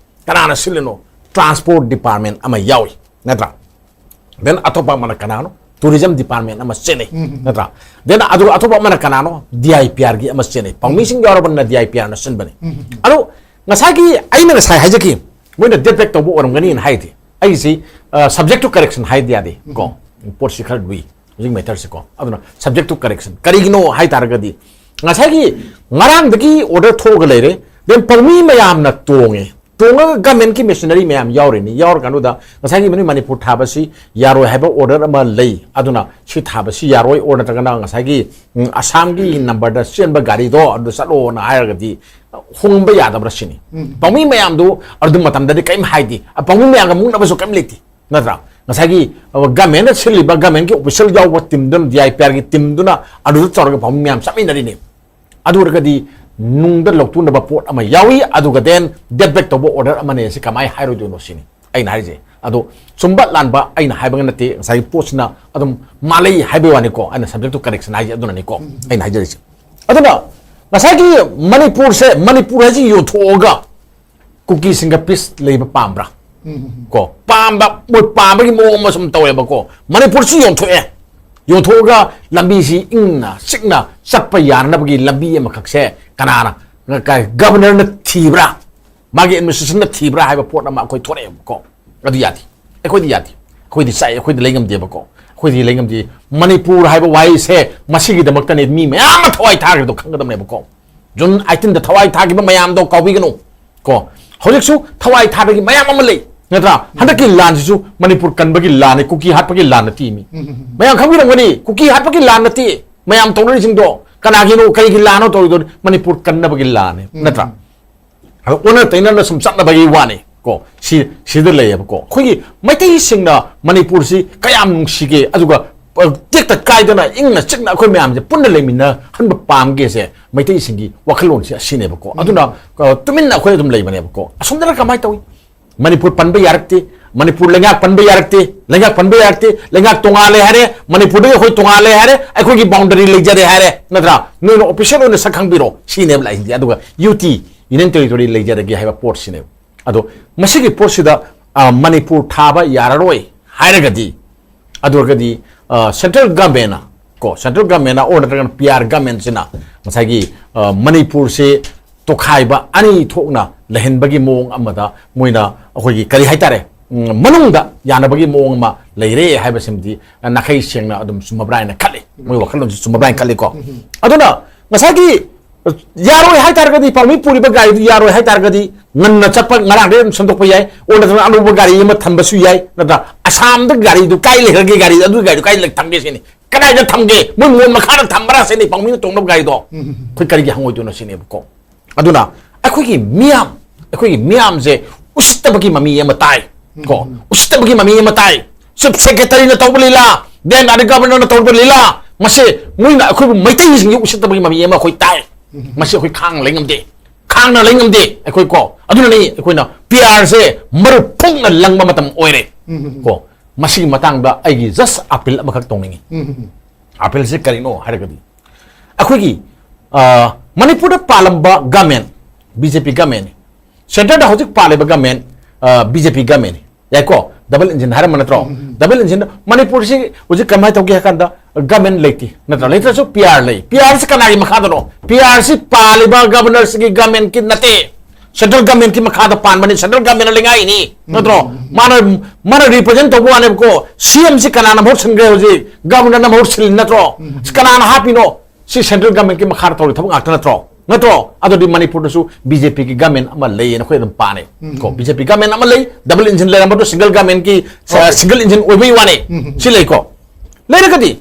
ꯀꯅꯥꯅ ꯁꯤꯜꯂꯤꯅꯣ, ꯇ꯭ꯔꯥꯟꯁꯄꯣꯔꯠ ꯗꯤꯄꯥꯔꯠꯃꯦꯟ ꯑꯃ ꯌꯥꯎꯏ, ꯅꯠꯇ꯭ꯔꯥ? Then ꯑꯇꯣꯞꯄ ꯑꯃꯅ ꯀꯅꯥꯅꯣ? ꯇꯨꯔꯤꯖꯝ ꯗꯤꯄꯥꯔꯠꯃꯦꯟ ꯑꯃ ꯆꯦꯟꯅꯩ, ꯅꯠꯇ꯭ꯔꯥ? Then ꯑꯗꯨꯒ ꯑꯇꯣꯞꯄ ꯑꯃꯅ ꯀꯅꯥꯅꯣ? ꯗꯤ ꯑꯥꯏ ꯄꯤ ꯑꯥꯔꯒꯤ ꯑꯃ ꯆꯦꯟꯅꯩ꯫ ꯄꯥꯎꯃꯤꯁꯤꯡ ꯌꯥꯎꯔꯕꯅꯤꯅ ꯗꯤ ꯑꯥꯏ ꯄꯤ ꯑꯥꯔꯅ ꯁꯤꯟꯕꯅꯤ꯫ ꯑꯗꯣ ꯉꯁꯥꯏꯒꯤ ꯑꯩꯅ ꯉꯁꯥꯏ ꯍꯥꯏꯖꯈꯤ, ꯃꯣꯏꯅ date back ꯇꯧꯕ ꯑꯣꯏꯔꯝꯒꯅꯤꯅ ꯍꯥꯏꯗꯤ, ꯑꯩꯒꯤꯁꯤ, ꯑ, subject to correction ꯍꯥꯏꯗꯤ ꯌꯥꯗꯦ ꯀꯣ꯫ ꯄꯣꯠꯁꯤ ꯈꯔ ꯂꯨꯏ ꯍꯧꯖꯤꯛ ꯃꯦꯇꯔꯁꯤ ꯀꯣ꯫ ꯑꯗꯨꯅ subject to correction꯫ ꯀꯔꯤꯒꯤꯅꯣ ꯍꯥꯏ ꯇꯥꯔꯒꯗꯤ, ꯉꯁꯥꯏꯒꯤ ꯉꯔꯥꯡꯗꯒꯤ order ꯊꯣꯛꯑꯒ ꯂꯩꯔꯦ, then ꯄꯥꯎꯃꯤ ꯃꯌꯥꯝꯅ ꯇꯣꯡꯉꯦ, ꯇꯣꯡꯉꯒ ꯒꯃꯦꯟꯒꯤ ꯃꯦꯁꯤꯅꯔꯤ ꯃꯌꯥꯝ ꯌꯥꯎꯔꯤꯅꯤ꯫ ꯌꯥꯎꯔꯀꯥꯟꯗꯨꯗ ꯉꯁꯥꯏꯒꯤ ꯃꯅꯤ-, ꯃꯅꯤꯄꯨꯔ ꯊꯥꯕꯁꯤ ꯌꯥꯔꯣꯏ ꯍꯥꯏꯕ order ꯑꯃ ꯂꯩ, ꯑꯗꯨꯅ ꯁꯤ ꯊꯥꯕꯁꯤ ꯌꯥꯔꯣꯏ, or ꯅꯠꯇ꯭ꯔꯒꯅ ꯉꯁꯥꯏꯒꯤ, ꯎꯝ, ꯑꯁꯥꯝꯒꯤ ꯅꯝꯕꯔꯗ ꯆꯦꯟꯕ ꯒꯥꯔꯤꯗꯣ ꯑꯗꯨ ꯆꯠꯂꯣꯅ ꯍꯥꯏꯔꯒꯗꯤ ꯍꯣꯡꯕ ꯌꯥꯗꯕ꯭ꯔꯥ ꯁꯤꯅꯤ꯫ ꯄꯥꯎꯃꯤ ꯃꯌꯥꯝꯗꯨ ꯑꯗꯨ ꯃꯇꯝꯗꯗꯤ ꯀꯔꯤꯝ ꯍꯥꯏꯗꯦ꯫ ꯑ, ꯄꯥꯎꯃꯤ ꯃꯌꯥꯝꯒ ꯃꯨꯛꯅꯕꯁꯨ ꯀꯔꯤꯝ ꯂꯩꯇꯦ, ꯅꯠꯇ꯭ꯔꯥ? ꯉꯁꯥꯏꯒꯤ, ꯑ, ꯒꯃꯦꯟꯅ ꯁꯤꯜꯂꯤꯕ, ꯒꯃꯦꯟꯒꯤ ꯑꯣꯐꯤꯁꯤꯌꯦꯜ ꯌꯥꯎꯕ ꯇꯤꯝꯗꯨꯅ, ꯗꯤ ꯑꯥꯏ ꯄꯤ ꯑꯥꯔꯒꯤ ꯇꯤꯝꯗꯨꯅ ꯑꯗꯨꯗ ꯇꯧꯔꯒ ꯄꯥꯎꯃꯤ ꯃꯌꯥꯝ ꯆꯠꯃꯤꯟꯅꯔꯤꯅꯤ꯫ ꯑꯗꯨ ꯑꯣꯏꯔꯒꯗꯤ ꯅꯨꯡꯗ ꯂꯧꯊꯣꯛꯅꯕ ꯄꯣꯠ ꯑꯃ ꯌꯥꯎꯏ, ꯑꯗꯨꯒ then date back ꯇꯧꯕ order ꯑꯃꯅꯦ꯫ ꯁꯤ ꯀꯃꯥꯏꯅ ꯍꯥꯏꯔꯣꯏꯗꯣꯏꯅꯣ ꯁꯤꯅꯤ ꯑꯩꯅ ꯍꯥꯏꯔꯤꯁꯦ꯫ ꯑꯗꯣ ꯆꯨꯝꯕ ꯂꯥꯟꯕ ꯑꯩꯅ ꯍꯥꯏꯕ ꯅꯠꯇꯦ, ꯉꯁꯥꯏꯒꯤ ꯄꯣꯠꯁꯤꯅ ꯑꯗꯨꯝ ꯃꯥꯜꯂꯤ ꯍꯥꯏꯕꯒꯤ ꯋꯥꯅꯤꯀꯣ꯫ ꯑꯩꯅ subject to correction ꯍꯥꯏꯁꯦ ꯑꯗꯨꯅꯅꯤꯀꯣ ꯑꯩꯅ ꯍꯥꯏꯖꯔꯤꯁꯦ꯫ ꯑꯗꯨꯅ ꯉꯁꯥꯏꯒꯤ ꯃꯅꯤꯄꯨꯔꯁꯦ, ꯃꯅꯤꯄꯨꯔ ꯍꯥꯏꯁꯤ ꯌꯣꯟꯊꯣꯛꯑꯒ ꯀꯨꯀꯤꯁꯤꯡꯒ peace ꯂꯩꯕ ꯄꯥꯝꯕ꯭ꯔꯥ? ꯀꯣ, ꯄꯥꯝꯕ, ꯃꯣꯏ ꯄꯥꯝꯕꯒꯤ ꯃꯑꯣꯡ ꯑꯃ ꯁꯨꯝ ꯇꯧꯋꯦꯕꯀꯣ꯫ ꯃꯅꯤꯄꯨꯔꯁꯤ ꯌꯣꯟꯊꯣꯛꯑꯦ, ꯌꯣꯟꯊꯣꯛꯑꯒ ꯂꯝꯕꯤꯁꯤ ꯏꯪꯅ ꯆꯤꯛꯅ ꯆꯠꯄ ꯌꯥꯅꯅꯕꯒꯤ ꯂꯝꯕꯤ ꯑꯃꯈꯛꯁꯦ ꯀꯅꯥꯅ, ꯀ-, ꯒꯕꯔꯅꯔꯅ ꯊꯤꯕ꯭ꯔꯥ? ꯃꯥꯒꯤ ꯑꯦꯗꯃꯤꯅꯤꯁꯇ꯭ꯔꯦꯁꯟꯅ ꯊꯤꯕ꯭ꯔꯥ ꯍꯥꯏꯕ ꯄꯣꯠ ꯑꯃ ꯑꯩꯈꯣꯏ ꯊꯣꯔꯛꯑꯦꯕꯀꯣ꯫ ꯑꯗꯨ ꯌꯥꯗꯦ꯫ ꯑꯩꯈꯣꯏꯗꯤ ꯌꯥꯗꯦ꯫ ꯑꯩꯈꯣꯏꯗꯤ ꯆꯥꯛꯑꯦ꯫ ꯑꯩꯈꯣꯏꯗꯤ ꯂꯩ ꯉꯝꯗꯦꯕꯀꯣ꯫ ꯑꯩꯈꯣꯏꯗꯤ ꯂꯩ ꯉꯝꯗꯦ꯫ ꯃꯅꯤꯄꯨꯔ ꯍꯥꯏꯕ ꯋꯥꯍꯩꯁꯦ ꯃꯁꯤꯒꯤꯗꯃꯛꯇꯅꯦ ꯃꯤ ꯃꯌꯥꯝ ꯑꯃ ꯊꯋꯥꯏ ꯊꯥꯈ꯭ꯔꯤꯗꯣ ꯈꯪꯒꯗꯕꯅꯦꯕꯀꯣ꯫ ꯖꯨꯟ ꯑꯩꯠꯇꯤꯟꯗ ꯊꯋꯥꯏ ꯊꯥꯈꯤꯕ ꯃꯌꯥꯝꯗꯣ ꯀꯥꯎꯕꯤꯒꯅꯨ꯫ ꯀꯣ, ꯍꯧꯖꯤꯛꯁꯨ ꯊꯋꯥꯏ ꯊꯥꯕꯒꯤ ꯃꯌꯥꯝ ꯑꯃ ꯂꯩ, ꯅꯠꯇ꯭ꯔꯥ? ꯍꯟꯗꯛꯀꯤ ꯂꯥꯟꯁꯤꯁꯨ ꯃꯅꯤꯄꯨꯔ ꯀꯟꯕꯒꯤ ꯂꯥꯟꯅꯤ, ꯀꯨꯀꯤ ꯍꯥꯠꯄꯒꯤ ꯂꯥꯟ ꯅꯠꯇꯦ ꯃꯤ꯫ ꯃꯌꯥꯝ ꯈꯪꯕꯤꯔꯝꯒꯅꯤ, ꯀꯨꯀꯤ ꯍꯥꯠꯄꯒꯤ ꯂꯥꯟ ꯅꯠꯇꯦ꯫ ꯃꯌꯥꯝ ꯇꯧꯅꯔꯤꯁꯤꯡꯗꯣ ꯀꯅꯥꯒꯤꯅꯣ, ꯀꯔꯤꯒꯤ ꯂꯥꯟꯅꯣ ꯇꯧꯔꯤꯗꯣ? ꯃꯅꯤꯄꯨꯔ ꯀꯟꯅꯕꯒꯤ ꯂꯥꯟꯅꯤ, ꯅꯠꯇ꯭ꯔꯥ? ꯑꯗꯣ ꯑꯣꯟꯅ ꯇꯩꯅꯅ ꯁꯨꯝ ꯆꯠꯅꯕꯒꯤ ꯋꯥꯅꯤ ꯀꯣ꯫ ꯁꯤ, ꯁꯤꯗ ꯂꯩꯌꯦꯕꯀꯣ꯫ ꯑꯩꯈꯣꯏꯒꯤ ꯃꯩꯇꯩꯁꯤꯡꯅ ꯃꯅꯤꯄꯨꯔꯁꯤ ꯀꯌꯥꯝ ꯅꯨꯡꯁꯤꯒꯦ, ꯑꯗꯨꯒ, ꯑ, ꯇꯦꯛꯇ ꯀꯥꯏꯗꯅ ꯏꯪꯅ ꯆꯤꯛꯅ ꯑꯩꯈꯣꯏ ꯃꯌꯥꯝꯁꯦ ꯄꯨꯟꯅ ꯂꯩꯃꯤꯟꯅꯍꯟꯕ ꯄꯥꯝꯒꯦꯁꯦ ꯃꯩꯇꯩꯁꯤꯡꯒꯤ ꯋꯥꯈꯜꯂꯣꯟꯁꯦ ꯑꯁꯤꯅꯦꯕꯀꯣ꯫ ꯑꯗꯨꯅ, ꯑ, ꯇꯨꯃꯤꯟꯅ ꯑꯩꯈꯣꯏ ꯑꯗꯨꯝ ꯂꯩꯕꯅꯦꯕꯀꯣ꯫ ꯑꯁꯣꯝꯗꯅ ꯀꯃꯥꯏꯅ ꯇꯧꯏ? ꯃꯅꯤꯄꯨꯔ ꯄꯟꯕ ꯌꯥꯔꯛꯇꯦ, ꯃꯅꯤꯄꯨꯔ ꯂꯩꯉꯥꯛ ꯄꯟꯕ ꯌꯥꯔꯛꯇꯦ, ꯂꯩꯉꯥꯛ ꯄꯟꯕ ꯌꯥꯔꯛꯇꯦ, ꯂꯩꯉꯥꯛ ꯇꯣꯉꯥꯜꯂꯦ ꯍꯥꯏꯔꯦ, ꯃꯅꯤꯄꯨꯔꯗꯒꯤ ꯑꯩꯈꯣꯏ ꯇꯣꯉꯥꯜꯂꯦ ꯍꯥꯏꯔꯦ, ꯑꯩꯈꯣꯏꯒꯤ ꯕꯥꯎꯟꯗꯔꯤ ꯂꯩꯖꯔꯦ ꯍꯥꯏꯔꯦ, ꯅꯠꯇ꯭ꯔꯥ? ꯅꯣꯏꯅ ꯑꯣꯐꯤꯁꯤꯌꯦꯜ ꯑꯣꯏꯅ ꯁꯛ ꯈꯪꯕꯤꯔꯣ, ꯁꯤꯅꯦꯕ ꯂꯥꯛꯏꯁꯤꯡꯁꯦ꯫ ꯑꯗꯨꯒ ꯌꯨ ꯇꯤ, ꯌꯨꯅꯤꯌꯟ ꯇꯦꯔꯤꯇꯣꯔꯤ ꯂꯩꯖꯔꯒꯦ ꯍꯥꯏꯕ ꯄꯣꯠꯁꯤꯅꯦꯕ꯫ ꯑꯗꯣ ꯃꯁꯤꯒꯤ ꯄꯣꯠꯁꯤꯗ, ꯑ, ꯃꯅꯤꯄꯨꯔ ꯊꯥꯕ ꯌꯥꯔꯔꯣꯏ ꯍꯥꯏꯔꯒꯗꯤ, ꯑꯗꯨ ꯑꯣꯏꯔꯒꯗꯤ, ꯑ, ꯁꯦꯟꯇ꯭ꯔꯦꯜ ꯒꯃꯦꯟꯅ ꯀꯣ, ꯁꯦꯟꯇ꯭ꯔꯦꯜ ꯒꯃꯦꯟꯅ ꯑꯣꯔ ꯅꯠꯇ꯭ꯔꯒꯅ ꯄꯤ ꯑꯥꯔ ꯒꯃꯦꯟꯁꯤꯅ ꯉꯁꯥꯏꯒꯤ, ꯑ, ꯃꯅꯤꯄꯨꯔꯁꯦ ꯇꯣꯈꯥꯏꯕ ꯑꯅꯤ ꯊꯣꯛꯅ ꯂꯩꯍꯟꯕꯒꯤ ꯃꯑꯣꯡ ꯑꯃꯗ ꯃꯣꯏꯅ ꯑꯩꯈꯣꯏꯒꯤ ꯀꯔꯤ ꯍꯥꯏꯇꯥꯔꯦ, ꯎꯝ, ꯃꯅꯨꯡꯗ ꯌꯥꯅꯕꯒꯤ ꯃꯑꯣꯡ ꯑꯃ ꯂꯩꯔꯦ ꯍꯥꯏꯕꯁꯤꯃꯗꯤ ꯅꯥꯈꯩ ꯁꯦꯡꯅ ꯑꯗꯨꯝ ꯆꯨꯝꯃꯕ꯭ꯔꯥ ꯍꯥꯏꯅ ꯈꯜꯂꯤ꯫ ꯃꯣꯏ ꯋꯥꯈꯜꯂꯣꯟꯁꯤ ꯆꯨꯝꯃꯕ꯭ꯔꯥ ꯍꯥꯏꯅ ꯈꯜꯂꯤꯀꯣ꯫ ꯑꯗꯨꯅ ꯉꯁꯥꯏꯒꯤ ꯌꯥꯔꯣꯏ ꯍꯥꯏꯇꯥꯔꯒꯗꯤ, ꯄꯥꯎꯃꯤ ꯄꯨꯔꯤꯕ ꯒꯥꯔꯤꯗꯨ ꯌꯥꯔꯣꯏ ꯍꯥꯏꯇꯥꯔꯒꯗꯤ, ꯉꯟꯅ ꯆꯠꯄ, ꯉꯔꯥꯡꯗꯩ ꯑꯗꯨꯝ ꯁꯦꯝꯗꯣꯛꯄ ꯌꯥꯏ, ꯑꯣꯔ ꯅꯠꯇ꯭ꯔꯒ ꯑꯅꯧꯕ ꯒꯥꯔꯤ ꯑꯃ ꯊꯝꯕꯁꯨ ꯌꯥꯏ, ꯅꯠꯇ꯭ꯔꯥ? ꯑꯁꯥꯝꯗ ꯒꯥꯔꯤꯗꯨ ꯀꯥꯏ ꯂꯩꯈ꯭ꯔꯒꯦ? ꯒꯥꯔꯤ, ꯑꯗꯨꯒꯤ ꯒꯥꯔꯤꯗꯨ ꯀꯥꯏ ꯂꯩ-, ꯊꯝꯒꯦ ꯁꯤꯅꯤ꯫ ꯀꯗꯥꯏꯗ ꯊꯝꯒꯦ? ꯃꯣꯏ ꯃꯣꯟ ꯃꯈꯥꯗ ꯊꯝꯕ꯭ꯔꯥ ꯁꯤꯅꯤ, ꯄꯥꯎꯃꯤꯅ ꯇꯣꯡꯅꯕ ꯒꯥꯔꯤꯗꯣ꯫ ꯑꯩꯈꯣꯏ ꯀꯔꯤꯒꯤ ꯍꯪꯉꯣꯏꯗꯣꯏꯅꯣ ꯁꯤꯅꯦꯕꯀꯣ꯫ ꯑꯗꯨꯅ ꯑꯩꯈꯣꯏꯒꯤ ꯃꯤꯌꯥꯝ, ꯑꯩꯈꯣꯏꯒꯤ ꯃꯤꯌꯥꯝꯁꯦ ꯎꯁꯤꯠꯇꯕꯒꯤ ꯃꯃꯤ ꯑꯃ ꯇꯥꯏ꯫ ꯀꯣ, ꯎꯁꯤꯠꯇꯕꯒꯤ ꯃꯃꯤ ꯑꯃ ꯇꯥꯏ꯫ ꯆꯤꯐ ꯁꯦꯀ꯭ꯔꯦꯇꯔꯤꯅ ꯇꯧꯕ ꯂꯤꯂꯥ, ꯗꯦꯟ ꯑꯥꯔ ꯒꯚꯔꯅꯔꯅ ꯇꯧꯕ ꯂꯤꯂꯥ, ꯃꯁꯤ ꯃꯣꯏꯅ ꯑꯩꯈꯣꯏꯕꯨ ꯃꯩꯇꯩꯁꯤꯡꯒꯤ ꯎꯁꯤꯠꯇꯕꯒꯤ ꯃꯃꯤ ꯑꯃ ꯑꯩꯈꯣꯏ ꯇꯥꯏ꯫ ꯃꯁꯤ ꯑꯩꯈꯣꯏ ꯈꯥꯡꯅ ꯂꯩ ꯉꯝꯗꯦ, ꯈꯥꯡꯅ ꯂꯩ ꯉꯝꯗꯦ ꯑꯩꯈꯣꯏ ꯀꯣ꯫ ꯑꯗꯨꯅꯅꯤ ꯑꯩꯈꯣꯏꯅ ꯄꯤ ꯑꯥꯔꯁꯦ ꯃꯔꯨ ꯐꯨꯡꯅ ꯂꯪꯕ ꯃꯇꯝ ꯑꯣꯏꯔꯦ꯫ ꯀꯣ, ꯃꯁꯤꯒꯤ ꯃꯇꯥꯡꯗ ꯑꯩꯒꯤ ꯖꯁ ꯑꯥꯄꯤꯜ ꯑꯃꯈꯛ ꯇꯧꯅꯤꯡꯉꯤ꯫ ꯑꯥꯄꯤꯜꯁꯦ ꯀꯔꯤꯅꯣ ꯍꯥꯏꯔꯒꯗꯤ, ꯑꯩꯈꯣꯏꯒꯤ, ꯑ, ꯃꯅꯤꯄꯨꯔꯗ ꯄꯥꯜꯂꯝꯕ ꯒꯃꯦꯟ, ꯕꯤ ꯖꯦ ꯄꯤ ꯒꯃꯦꯟꯅꯤ꯫ ꯁꯦꯟꯇꯔꯗ ꯍꯧꯖꯤꯛ ꯄꯥꯜꯂꯤꯕ ꯒꯃꯦꯟ, ꯑ, ꯕꯤ ꯖꯦ ꯄꯤ ꯒꯃꯦꯟꯅꯤ꯫ ꯌꯥꯏꯀꯣ? ꯗꯕꯜ ꯏꯟꯖꯤꯟ ꯍꯥꯏꯔꯝꯕ ꯅꯠꯇ꯭ꯔꯣ? ꯗꯕꯜ ꯏꯟꯖꯤꯟ, ꯃꯅꯤꯄꯨꯔꯁꯤ ꯍꯧꯖꯤꯛ ꯀꯃꯥꯏꯅ ꯇꯧꯒꯦ ꯍꯥꯏ ꯀꯥꯟꯗ ꯒꯃꯦꯟ ꯂꯩꯇꯦ, ꯅꯠꯇ꯭ꯔꯥ? ꯂꯩꯇ꯭ꯔꯁꯨ ꯄꯤ ꯑꯥꯔ ꯂꯩ꯫ ꯄꯤ ꯑꯥꯔꯁꯤ ꯀꯅꯥꯒꯤ ꯃꯈꯥꯗꯅꯣ? ꯄꯤ ꯑꯥꯔꯁꯤ ꯄꯥꯜꯂꯤꯕ ꯒꯕꯔꯅꯔꯁꯤꯒꯤ ꯒꯃꯦꯟꯒꯤ ꯅꯠꯇꯦ꯫ Central government ꯀꯤ ꯃꯈꯥꯗ ꯄꯥꯟꯕꯅꯤ, central government ꯅ ꯂꯩꯉꯥꯛꯏꯅꯤ, ꯅꯠꯇ꯭ꯔꯣ? ꯃꯥꯅ, ꯃꯥꯅ represent ꯇꯧꯕ ꯋꯥꯅꯦꯕꯀꯣ꯫ C M ꯁꯤ ꯀꯅꯥꯅ ꯃꯍꯨꯠ ꯁꯤꯟꯈ꯭ꯔꯦ ꯍꯧꯖꯤꯛ? Governor ꯅ ꯃꯍꯨꯠ ꯁꯤꯜꯂꯤ ꯅꯠꯇ꯭ꯔꯣ? ꯀꯅꯥꯅ ꯍꯥꯞꯄꯤꯅꯣ? ꯁꯤ central government ꯀꯤ ꯃꯈꯥꯗ ꯇꯧꯔꯤ ꯊꯕꯛ ꯉꯥꯛꯇ ꯅꯠꯇ꯭ꯔꯣ? ꯅꯠꯇ꯭ꯔꯣ? ꯑꯗꯨꯗꯤ ꯃꯅꯤꯄꯨꯔꯗꯁꯨ B J P ꯒꯤ government ꯑꯃ ꯂꯩꯌꯦꯅ ꯑꯩꯈꯣꯏ ꯑꯗꯨꯝ ꯄꯥꯅꯩ꯫ ꯀꯣ, BJ P government ꯑꯃ ꯂꯩ, double engine ꯂꯩꯔꯝꯕꯗꯣ single government ꯀꯤ, single engine ꯑꯣꯏꯕꯩ ꯋꯥꯅꯦ꯫ ꯁꯤ ꯂꯩꯀꯣ꯫ ꯂꯩꯔꯒꯗꯤ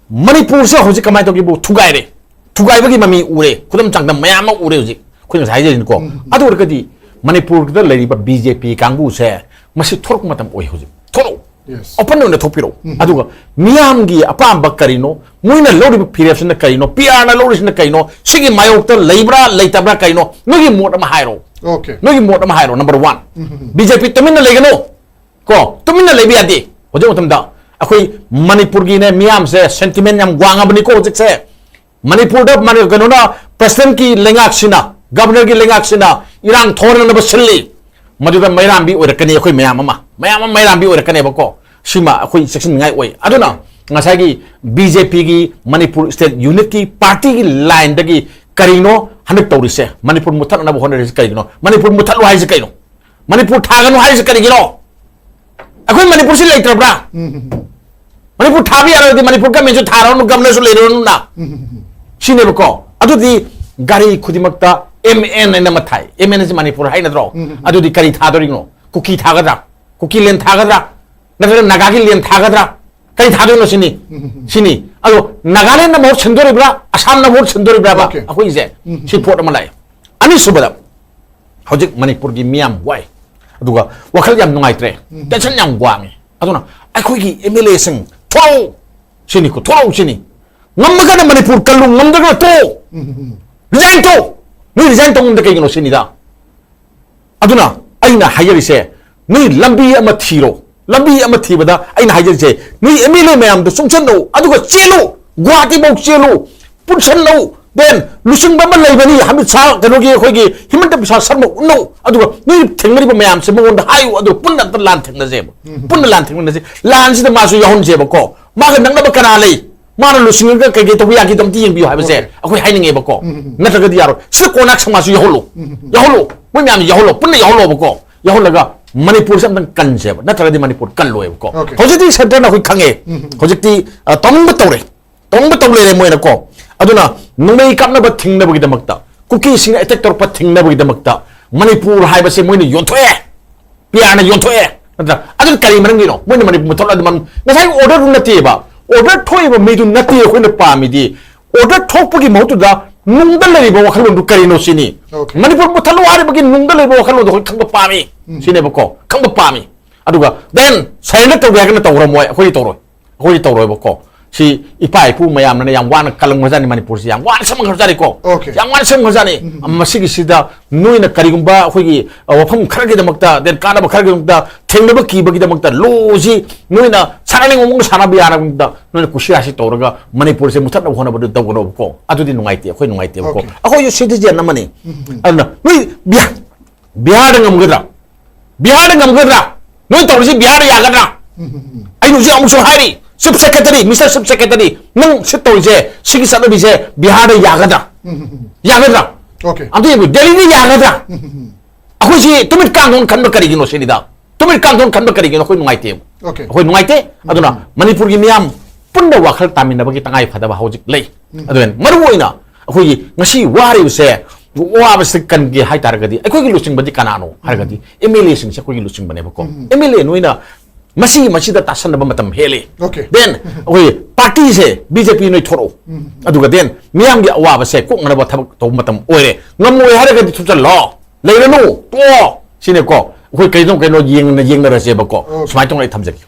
ꯃꯅꯤꯄꯨꯔꯁꯦ ꯍꯧꯖꯤꯛ ꯀꯃꯥꯏꯅ ꯇꯧꯒꯦꯕꯨ ꯊꯨꯒꯥꯏꯔꯦ꯫ ꯊꯨꯒꯥꯏꯕꯒꯤ ꯃꯃꯤ ꯎꯔꯦ꯫ ꯈꯨꯗꯝ ꯆꯥꯡꯗꯝ ꯃꯌꯥꯝ ꯑꯃ ꯎꯔꯦ ꯍꯧꯖꯤꯛ꯫ ꯑꯩꯈꯣꯏ ꯉꯁꯥꯏ ꯍꯥꯏꯖꯔꯤꯅꯤꯀꯣ꯫ ꯑꯗꯨ ꯑꯣꯏꯔꯒꯗꯤ ꯃꯅꯤꯄꯨꯔꯗ ꯂꯩꯔꯤꯕ B J P ꯀꯥꯡꯕꯨꯁꯦ ꯃꯁꯤ ꯊꯣꯔꯛꯄ ꯃꯇꯝ ꯑꯣꯏ ꯍꯧꯖꯤꯛ꯫ ꯊꯣꯔꯛꯎ꯫ Yes. Open ꯑꯣꯏꯅ ꯊꯣꯛꯄꯤꯔꯛꯎ꯫ ꯑꯗꯨꯒ ꯃꯤꯌꯥꯝꯒꯤ ꯑꯄꯥꯝꯕ ꯀꯔꯤꯅꯣ? ꯃꯣꯏꯅ ꯂꯧꯔꯤꯕ ꯐꯤꯔꯦꯞꯁꯤꯅ ꯀꯔꯤꯅꯣ? P R ꯅ ꯂꯧꯔꯤꯁꯤꯅ ꯀꯔꯤꯅꯣ? ꯁꯤꯒꯤ ꯃꯥꯌꯣꯛꯇ ꯂꯩꯕ꯭ꯔꯥ ꯂꯩꯇꯕ꯭ꯔꯥ ꯀꯔꯤꯅꯣ? ꯅꯣꯏꯒꯤ ꯃꯣꯠ ꯑꯃ ꯍꯥꯏꯔꯣ꯫ Okay. ꯅꯣꯏꯒꯤ ꯃꯣꯠ ꯑꯃ ꯍꯥꯏꯔꯣ, number one꯫ B J P ꯇꯨꯃꯤꯟꯅ ꯂꯩꯒꯅꯨ꯫ ꯀꯣ, ꯇꯨꯃꯤꯟꯅ ꯂꯩꯕ ꯌꯥꯗꯦ꯫ ꯍꯧꯖꯤꯛ ꯃꯇꯝꯗ ꯑꯩꯈꯣꯏ ꯃꯅꯤꯄꯨꯔꯒꯤꯅꯦ ꯃꯤꯌꯥꯝꯁꯦ sentiment ꯌꯥꯝ ꯋꯥꯡꯉꯕꯅꯤꯀꯣ ꯍꯧꯖꯤꯛꯁꯦ꯫ ꯃꯅꯤꯄꯨꯔꯗ ꯃꯅꯤ-, ꯀꯩꯅꯣꯅ, president ꯀꯤ ꯂꯩꯉꯥꯛꯁꯤꯅ, governor ꯒꯤ ꯂꯩꯉꯥꯛꯁꯤꯅ ꯏꯔꯥꯡ ꯊꯣꯛꯍꯟꯅꯕ ꯁꯤꯜꯂꯤ꯫ ꯃꯗꯨꯗ ꯃꯩꯔꯥꯝꯕꯤ ꯑꯣꯏꯔꯛꯀꯅꯤ ꯑꯩꯈꯣꯏ ꯃꯌꯥꯝ ꯑꯃ, ꯃꯌꯥꯝ ꯑꯃ ꯃꯩꯔꯥꯝꯕꯤ ꯑꯣꯏꯔꯛꯀꯅꯦꯕꯀꯣ꯫ ꯁꯤꯃ ꯑꯩꯈꯣꯏ ꯆꯦꯛꯁꯤꯟꯅꯤꯡꯉꯥꯏ ꯑꯣꯏ꯫ ꯑꯗꯨꯅ ꯉꯁꯥꯏꯒꯤ B J P ꯒꯤ ꯃꯅꯤꯄꯨꯔ state unit ꯀꯤ party ꯒꯤ line ꯗꯒꯤ ꯀꯔꯤꯅꯣ ꯍꯟꯗꯛ ꯇꯧꯔꯤꯁꯦ? ꯃꯅꯤꯄꯨꯔ ꯃꯨꯠꯊꯠꯅꯕ ꯍꯣꯠꯅꯔꯤꯁꯦ ꯀꯔꯤꯒꯤꯅꯣ? ꯃꯅꯤꯄꯨꯔ ꯃꯨꯠꯊꯠꯂꯨ ꯍꯥꯏꯁꯦ ꯀꯩꯅꯣ? ꯃꯅꯤꯄꯨꯔ ꯊꯥꯒꯅꯨ ꯍꯥꯏꯁꯦ ꯀꯔꯤꯒꯤꯅꯣ? ꯑꯩꯈꯣꯏ ꯃꯅꯤꯄꯨꯔꯁꯤ ꯂꯩꯇ꯭ꯔꯕ꯭ꯔꯥ? ꯃꯅꯤꯄꯨꯔ ꯊꯥꯕ ꯌꯥꯔꯒꯗꯤ ꯃꯅꯤꯄꯨꯔ government ꯁꯨ ꯊꯥꯔꯅꯨ, governor ꯁꯨ ꯂꯩꯔꯅꯨꯅ꯫ ꯁꯤꯅꯦꯕꯀꯣ꯫ ꯑꯗꯨꯗꯤ ꯒꯥꯔꯤ ꯈꯨꯗꯤꯡꯃꯛꯇ M N ꯍꯥꯏꯅ ꯑꯃ ꯊꯥꯏ꯫ M N ꯁꯤ ꯃꯅꯤꯄꯨꯔ ꯍꯥꯏ ꯅꯠꯇ꯭ꯔꯣ? ꯑꯗꯨꯗꯤ ꯀꯔꯤ ꯊꯥꯗꯣꯔꯤꯅꯣ? ꯀꯨꯀꯤ ꯊꯥꯒꯗ꯭ꯔꯥ? ꯀꯨꯀꯤ land ꯊꯥꯒꯗ꯭ꯔꯥ? ꯅꯠꯇ꯭ꯔꯒ ꯅꯥꯒꯥꯒꯤ land ꯊꯥꯒꯗ꯭ꯔꯥ? ꯀꯔꯤ ꯊꯥꯗꯣꯏꯅꯣ ꯁꯤꯅꯤ? ꯁꯤꯅꯤ꯫ ꯑꯗꯣ ꯅꯥꯒꯥꯂꯦꯟꯗ ꯃꯍꯨꯠ ꯁꯤꯟꯗꯣꯔꯤꯕ꯭ꯔꯥ? ꯑꯁꯥꯝꯅ ꯃꯍꯨꯠ ꯁꯤꯟꯗꯣꯔꯤꯕ꯭ꯔꯥꯕ? Okay. ꯑꯩꯈꯣꯏꯒꯤꯁꯦ ꯁꯤ ꯄꯣꯠ ꯑꯃ ꯂꯥꯛꯑꯦ꯫ ꯑꯅꯤꯁꯨꯕꯗ, ꯍꯧꯖꯤꯛ ꯃꯅꯤꯄꯨꯔꯒꯤ ꯃꯤꯌꯥꯝ ꯋꯥꯏ, ꯑꯗꯨꯒ ꯋꯥꯈꯜ ꯌꯥꯝ ꯅꯨꯡꯉꯥꯏꯇ꯭ꯔꯦ, tension ꯌꯥꯝ ꯋꯥꯡꯉꯦ꯫ ꯑꯗꯨꯅ ꯑꯩꯈꯣꯏꯒꯤ M L A ꯁꯤꯡ ꯊꯣꯛꯂꯛꯎ ꯁꯤꯅꯤꯀꯣ, ꯊꯣꯛꯂꯛꯎ ꯁꯤꯅꯤ꯫ ꯉꯝꯃꯒꯅ ꯃꯅꯤꯄꯨꯔ ꯀꯜꯂꯨ, ꯉꯝꯗ꯭ꯔꯒꯅ ꯇꯣꯛꯎ꯫ Resign ꯇꯧ꯫ ꯅꯣꯏ resign ꯇꯧ ꯉꯝꯗ ꯀꯩꯒꯤꯅꯣ ꯁꯤꯅꯤꯗ꯫ ꯑꯗꯨꯅ ꯑꯩꯅ ꯍꯥꯏꯖꯔꯤꯁꯦ, ꯅꯣꯏ ꯂꯝꯕꯤ ꯑꯃ ꯊꯤꯔꯣ꯫ ꯂꯝꯕꯤ ꯑꯃ ꯊꯤꯕꯗ ꯑꯩꯅ ꯍꯥꯏꯖꯔꯤꯁꯦ, ꯅꯣꯏ M L A ꯃꯌꯥꯝꯗꯣ ꯆꯨꯡꯁꯤꯜꯂꯨ, ꯑꯗꯨꯒ ꯆꯦꯜꯂꯨ, ꯒꯨꯋꯥꯍꯥꯇꯤ ꯐꯥꯎ ꯆꯦꯜꯂꯨ, ꯄꯨꯟꯁꯤꯜꯂꯨ꯫ Then ꯂꯨꯆꯤꯡꯕ ꯑꯃ ꯂꯩꯕꯅꯤ, ꯑꯃꯤꯠ ꯁꯥꯍ, ꯀꯩꯅꯣꯒꯤ, ꯑꯩꯈꯣꯏꯒꯤ ꯍꯤꯃꯟꯇ ꯕꯤꯁ꯭ꯋꯥ ꯁꯔꯃ ꯎꯠꯅꯧ, ꯑꯗꯨꯒ ꯅꯣꯏ ꯊꯦꯡꯅꯔꯤꯕ ꯃꯌꯥꯝꯁꯦ ꯃꯉꯣꯟꯗ ꯍꯥꯏꯌꯨ, ꯑꯗꯨꯒ ꯄꯨꯟꯅ ꯑꯝꯇ ꯂꯥꯟ ꯊꯦꯡꯅꯁꯦꯕ꯫ ꯄꯨꯟꯅ ꯂꯥꯟ ꯊꯦꯡꯅꯁꯦ꯫ ꯂꯥꯟꯁꯤꯗ ꯃꯥꯁꯨ ꯌꯥꯎꯍꯟꯁꯦꯕꯀꯣ꯫ ꯃꯥꯒ ꯅꯛꯅꯕ ꯀꯅꯥ ꯂꯩ? ꯃꯥꯅ ꯂꯨꯆꯤꯡꯉꯒ ꯀꯩ ꯀꯩ ꯇꯧꯕ ꯌꯥꯒꯦꯗꯣ ꯑꯝꯇ ꯌꯦꯡꯕꯤꯌꯨ ꯍꯥꯏꯕꯁꯦ ꯑꯩꯈꯣꯏ ꯍꯥꯏꯅꯤꯡꯉꯦꯕꯀꯣ꯫ ꯅꯠꯇ꯭ꯔꯒꯗꯤ ꯌꯥꯔꯣꯏ꯫ ꯁꯤꯗ ꯀꯣꯅꯥꯛ ꯁꯃꯥꯖꯁꯨ ꯌꯥꯎꯍꯜꯂꯣ꯫ ꯌꯥꯎꯍꯜꯂꯣ꯫ ꯃꯣꯏ ꯃꯌꯥꯝꯁꯨ ꯌꯥꯎꯍꯜꯂꯣ꯫ ꯄꯨꯟꯅ ꯌꯥꯎꯍꯜꯂꯣꯕꯀꯣ꯫ ꯌꯥꯎꯍꯜꯂꯒ ꯃꯅꯤꯄꯨꯔꯁꯦ ꯑꯝꯇꯪ ꯀꯟꯁꯦꯕ꯫ ꯅꯠꯇ꯭ꯔꯒꯗꯤ ꯃꯅꯤꯄꯨꯔ ꯀꯜꯂꯣꯏꯕꯀꯣ꯫ ꯍꯧꯖꯤꯛꯇꯤ centreꯅ ꯑꯩꯈꯣꯏ ꯈꯪꯉꯦ꯫ ꯍꯧꯖꯤꯛꯇꯤ, ꯑ, ꯇꯧꯅꯤꯡꯕ ꯇꯧꯔꯦ꯫ ꯇꯧꯅꯤꯡꯕ ꯇꯧ ꯂꯩꯔꯦ ꯃꯣꯏꯅꯀꯣ꯫ ꯑꯗꯨꯅ ꯅꯣꯡꯃꯩ ꯀꯥꯞꯅꯕ ꯊꯤꯡꯅꯕꯒꯤꯗꯃꯛꯇ, ꯀꯨꯀꯤꯁꯤꯡꯅ attack ꯇꯧꯔꯛꯄ ꯊꯤꯡꯅꯕꯒꯤꯗꯃꯛꯇ ꯃꯅꯤꯄꯨꯔ ꯍꯥꯏꯕꯁꯦ ꯃꯣꯏꯅ ꯌꯣꯟꯊꯣꯛꯑꯦ꯫ ꯄꯤꯌꯥꯔꯅ ꯌꯣꯟꯊꯣꯛꯑꯦ꯫ ꯅꯠꯇ꯭ꯔꯥ? ꯑꯗꯨꯅ ꯀꯔꯤ ꯃꯔꯝꯒꯤꯅꯣ? ꯃꯣꯏꯅ ꯃꯅꯤꯄꯨꯔ ꯃꯨꯊꯠꯂꯣ ꯑꯗꯨ ꯃꯔꯝ, ꯉꯁꯥꯏꯒꯤ orderꯗꯨ ꯅꯠꯇꯦꯕ꯫ Order ꯊꯣꯛꯏꯕ ꯃꯤꯗꯨ ꯅꯠꯇꯦ ꯑꯩꯈꯣꯏꯅ ꯄꯥꯝꯃꯤꯗꯤ꯫ Order ꯊꯣꯛꯄꯒꯤ ꯃꯍꯨꯠꯇꯨꯗ ꯅꯨꯡꯗ ꯂꯩꯔꯤꯕ ꯋꯥꯈꯜꯂꯣꯟꯗꯨ ꯀꯔꯤꯅꯣ ꯁꯤꯅꯤ꯫ ꯃꯅꯤꯄꯨꯔ ꯃꯨꯊꯠꯂꯣ ꯍꯥꯏꯔꯤꯕꯒꯤ ꯅꯨꯡꯗ ꯂꯩꯕ ꯋꯥꯈꯜꯂꯣꯟꯗꯣ ꯑꯩꯈꯣꯏ ꯈꯪꯕ ꯄꯥꯝꯃꯤ꯫ ꯁꯤꯅꯦꯕꯀꯣ꯫ ꯈꯪꯕ ꯄꯥꯝꯃꯤ꯫ ꯑꯗꯨꯒ then surrender ꯇꯧꯒꯦ ꯍꯥꯏꯔꯒꯅ ꯇꯧꯔꯝꯃꯣꯏ, ꯑꯩꯈꯣꯏꯗꯤ ꯇꯧꯔꯣꯏ꯫ ꯑꯩꯈꯣꯏꯗꯤ ꯇꯧꯔꯣꯏꯕꯀꯣ꯫ ꯁꯤ ꯏꯄꯥ ꯏꯄꯨ ꯃꯌꯥꯝꯅ ꯌꯥꯝ ꯋꯥꯅ ꯀꯜꯂꯝꯈ꯭ꯔꯖꯥꯠꯅꯤ ꯃꯅꯤꯄꯨꯔꯁꯤ, ꯌꯥꯝ ꯋꯥꯅ ꯁꯦꯝꯈ꯭ꯔꯖꯥꯠꯅꯤꯀꯣ꯫ ꯌꯥꯝ ꯋꯥꯅ ꯁꯦꯝꯈ꯭ꯔꯖꯥꯠꯅꯤ꯫ ꯃꯁꯤꯒꯤꯁꯤꯗ ꯅꯣꯏꯅ ꯀꯔꯤꯒꯨꯝꯕ ꯑꯩꯈꯣꯏꯒꯤ, ꯑ, ꯋꯥꯐꯝ ꯈꯔꯒꯤꯗꯃꯛꯇ, then ꯀꯥꯟꯅꯕ ꯈꯔꯒꯤꯗꯃꯛꯇ, ꯊꯦꯡꯅꯕ ꯀꯤꯕꯒꯤꯗꯃꯛꯇ, ꯂꯣꯁꯤ ꯅꯣꯏꯅ ꯁꯥꯟꯅꯅꯤꯡꯕ ꯃꯑꯣꯡꯗ ꯁꯥꯟꯅꯕ ꯌꯥꯔꯕꯗ ꯅꯣꯏꯅ ꯀꯨꯁꯤꯔꯥꯁꯤ ꯇꯧꯔꯒ ꯃꯅꯤꯄꯨꯔꯁꯦ ꯃꯨꯊꯠꯅꯕ ꯍꯣꯠꯅꯕꯗꯨ ꯇꯧꯒꯅꯣꯕꯀꯣ꯫ ꯑꯗꯨꯗꯤ ꯅꯨꯡꯉꯥꯏꯇꯦ, ꯑꯩꯈꯣꯏ ꯅꯨꯡꯉꯥꯏꯇꯦꯕꯀꯣ꯫ ꯑꯩꯈꯣꯏꯁꯨ citizen ꯑꯃꯅꯤ꯫ ꯑꯗꯨꯅ ꯅꯣꯏ ꯕꯤꯍꯥ-, ꯕꯤꯍꯥꯔꯗ ꯉꯝꯒꯗ꯭ꯔꯥ? ꯕꯤꯍꯥꯔꯗ ꯉꯝꯒꯗ꯭ꯔꯥ? ꯅꯣꯏ ꯇꯧꯔꯤꯁꯤ ꯕꯤꯍꯥꯔꯗ ꯌꯥꯒꯗ꯭ꯔꯥ? ꯑꯩꯅ ꯍꯧꯖꯤꯛ ꯑꯃꯨꯛꯁꯨ ꯍꯥꯏꯔꯤ, Chief Secretary, Mister Chief Secretary, ꯅꯪ ꯁꯤ ꯇꯧꯔꯤꯁꯦ, ꯁꯤꯒꯤ ꯆꯠꯅꯕꯤꯁꯦ ꯕꯤꯍꯥꯔꯗ ꯌꯥꯒꯗ꯭ꯔꯥ? ꯌꯥꯒꯗ꯭ꯔꯥ? ꯑꯝꯇ ꯌꯦꯡꯕꯤꯌꯨ, ꯗꯦꯜꯂꯤꯗ ꯌꯥꯒꯗ꯭ꯔꯥ? ꯑꯩꯈꯣꯏꯁꯤ ꯇꯨꯃꯤꯠ ꯀꯥꯡꯊꯣꯟ ꯈꯟꯕ ꯀꯔꯤꯒꯤꯅꯣ ꯁꯤꯅꯤꯗ? ꯇꯨꯃꯤꯠ ꯀꯥꯡꯊꯣꯟ ꯈꯟꯕ ꯀꯔꯤꯒꯤꯅꯣ? ꯑꯩꯈꯣꯏ ꯅꯨꯡꯉꯥꯏꯇꯦꯕ꯫ ꯑꯩꯈꯣꯏ ꯅꯨꯡꯉꯥꯏꯇꯦ꯫ ꯑꯗꯨꯅ ꯃꯅꯤꯄꯨꯔꯒꯤ ꯃꯤꯌꯥꯝ ꯄꯨꯟꯅ ꯋꯥꯈꯜ ꯇꯥꯃꯤꯟꯅꯕꯒꯤ ꯇꯉꯥꯏ ꯐꯗꯕ ꯍꯧꯖꯤꯛ ꯂꯩ꯫ ꯑꯗꯨꯅ ꯃꯔꯨ ꯑꯣꯏꯅ ꯑꯩꯈꯣꯏꯒꯤ ꯉꯁꯤ ꯋꯥꯔꯤꯕꯁꯦ, ꯋꯥꯕꯁꯤ ꯀꯟꯒꯦ ꯍꯥꯏꯇꯥꯔꯒꯗꯤ ꯑꯩꯈꯣꯏꯒꯤ ꯂꯨꯆꯤꯡꯕꯗꯤ ꯀꯅꯥꯅꯣ ꯍꯥꯏꯔꯒꯗꯤ MLAꯁꯤꯡꯁꯦ ꯑꯩꯈꯣꯏꯒꯤ ꯂꯨꯆꯤꯡꯕꯅꯦꯕꯀꯣ꯫ MLA ꯅꯣꯏꯅ ꯃꯁꯤ ꯃꯁꯤꯗ ꯇꯥꯁꯟꯅꯕ ꯃꯇꯝ ꯍꯦꯜꯂꯤ꯫ Then ꯑꯩꯈꯣꯏ partyꯁꯦ BJP ꯅꯣꯏ ꯊꯣꯔꯛꯎ꯫ ꯑꯗꯨꯒ then ꯃꯤꯌꯥꯝꯒꯤ ꯑꯋꯥꯕꯁꯦ ꯀꯣꯛꯅꯅꯕ ꯊꯕꯛ ꯇꯧꯕ ꯃꯇꯝ ꯑꯣꯏꯔꯦ꯫ ꯉꯝꯃꯣꯏ ꯍꯥꯏꯔꯒꯗꯤ ꯊꯨꯞꯆꯜꯂꯣ, ꯂꯩꯔꯅꯨ, ꯇꯣꯛꯑꯣ ꯁꯤꯅꯦꯀꯣ꯫ ꯑꯩꯈꯣꯏ ꯀꯩꯅꯣ ꯀꯩꯅꯣ ꯌꯦꯡꯅ ꯌꯦꯡꯅꯔꯁꯦꯕꯀꯣ꯫ ꯁꯨꯃꯥꯏꯅ ꯇꯧꯅ ꯑꯩ ꯊꯝꯖꯒꯦ꯫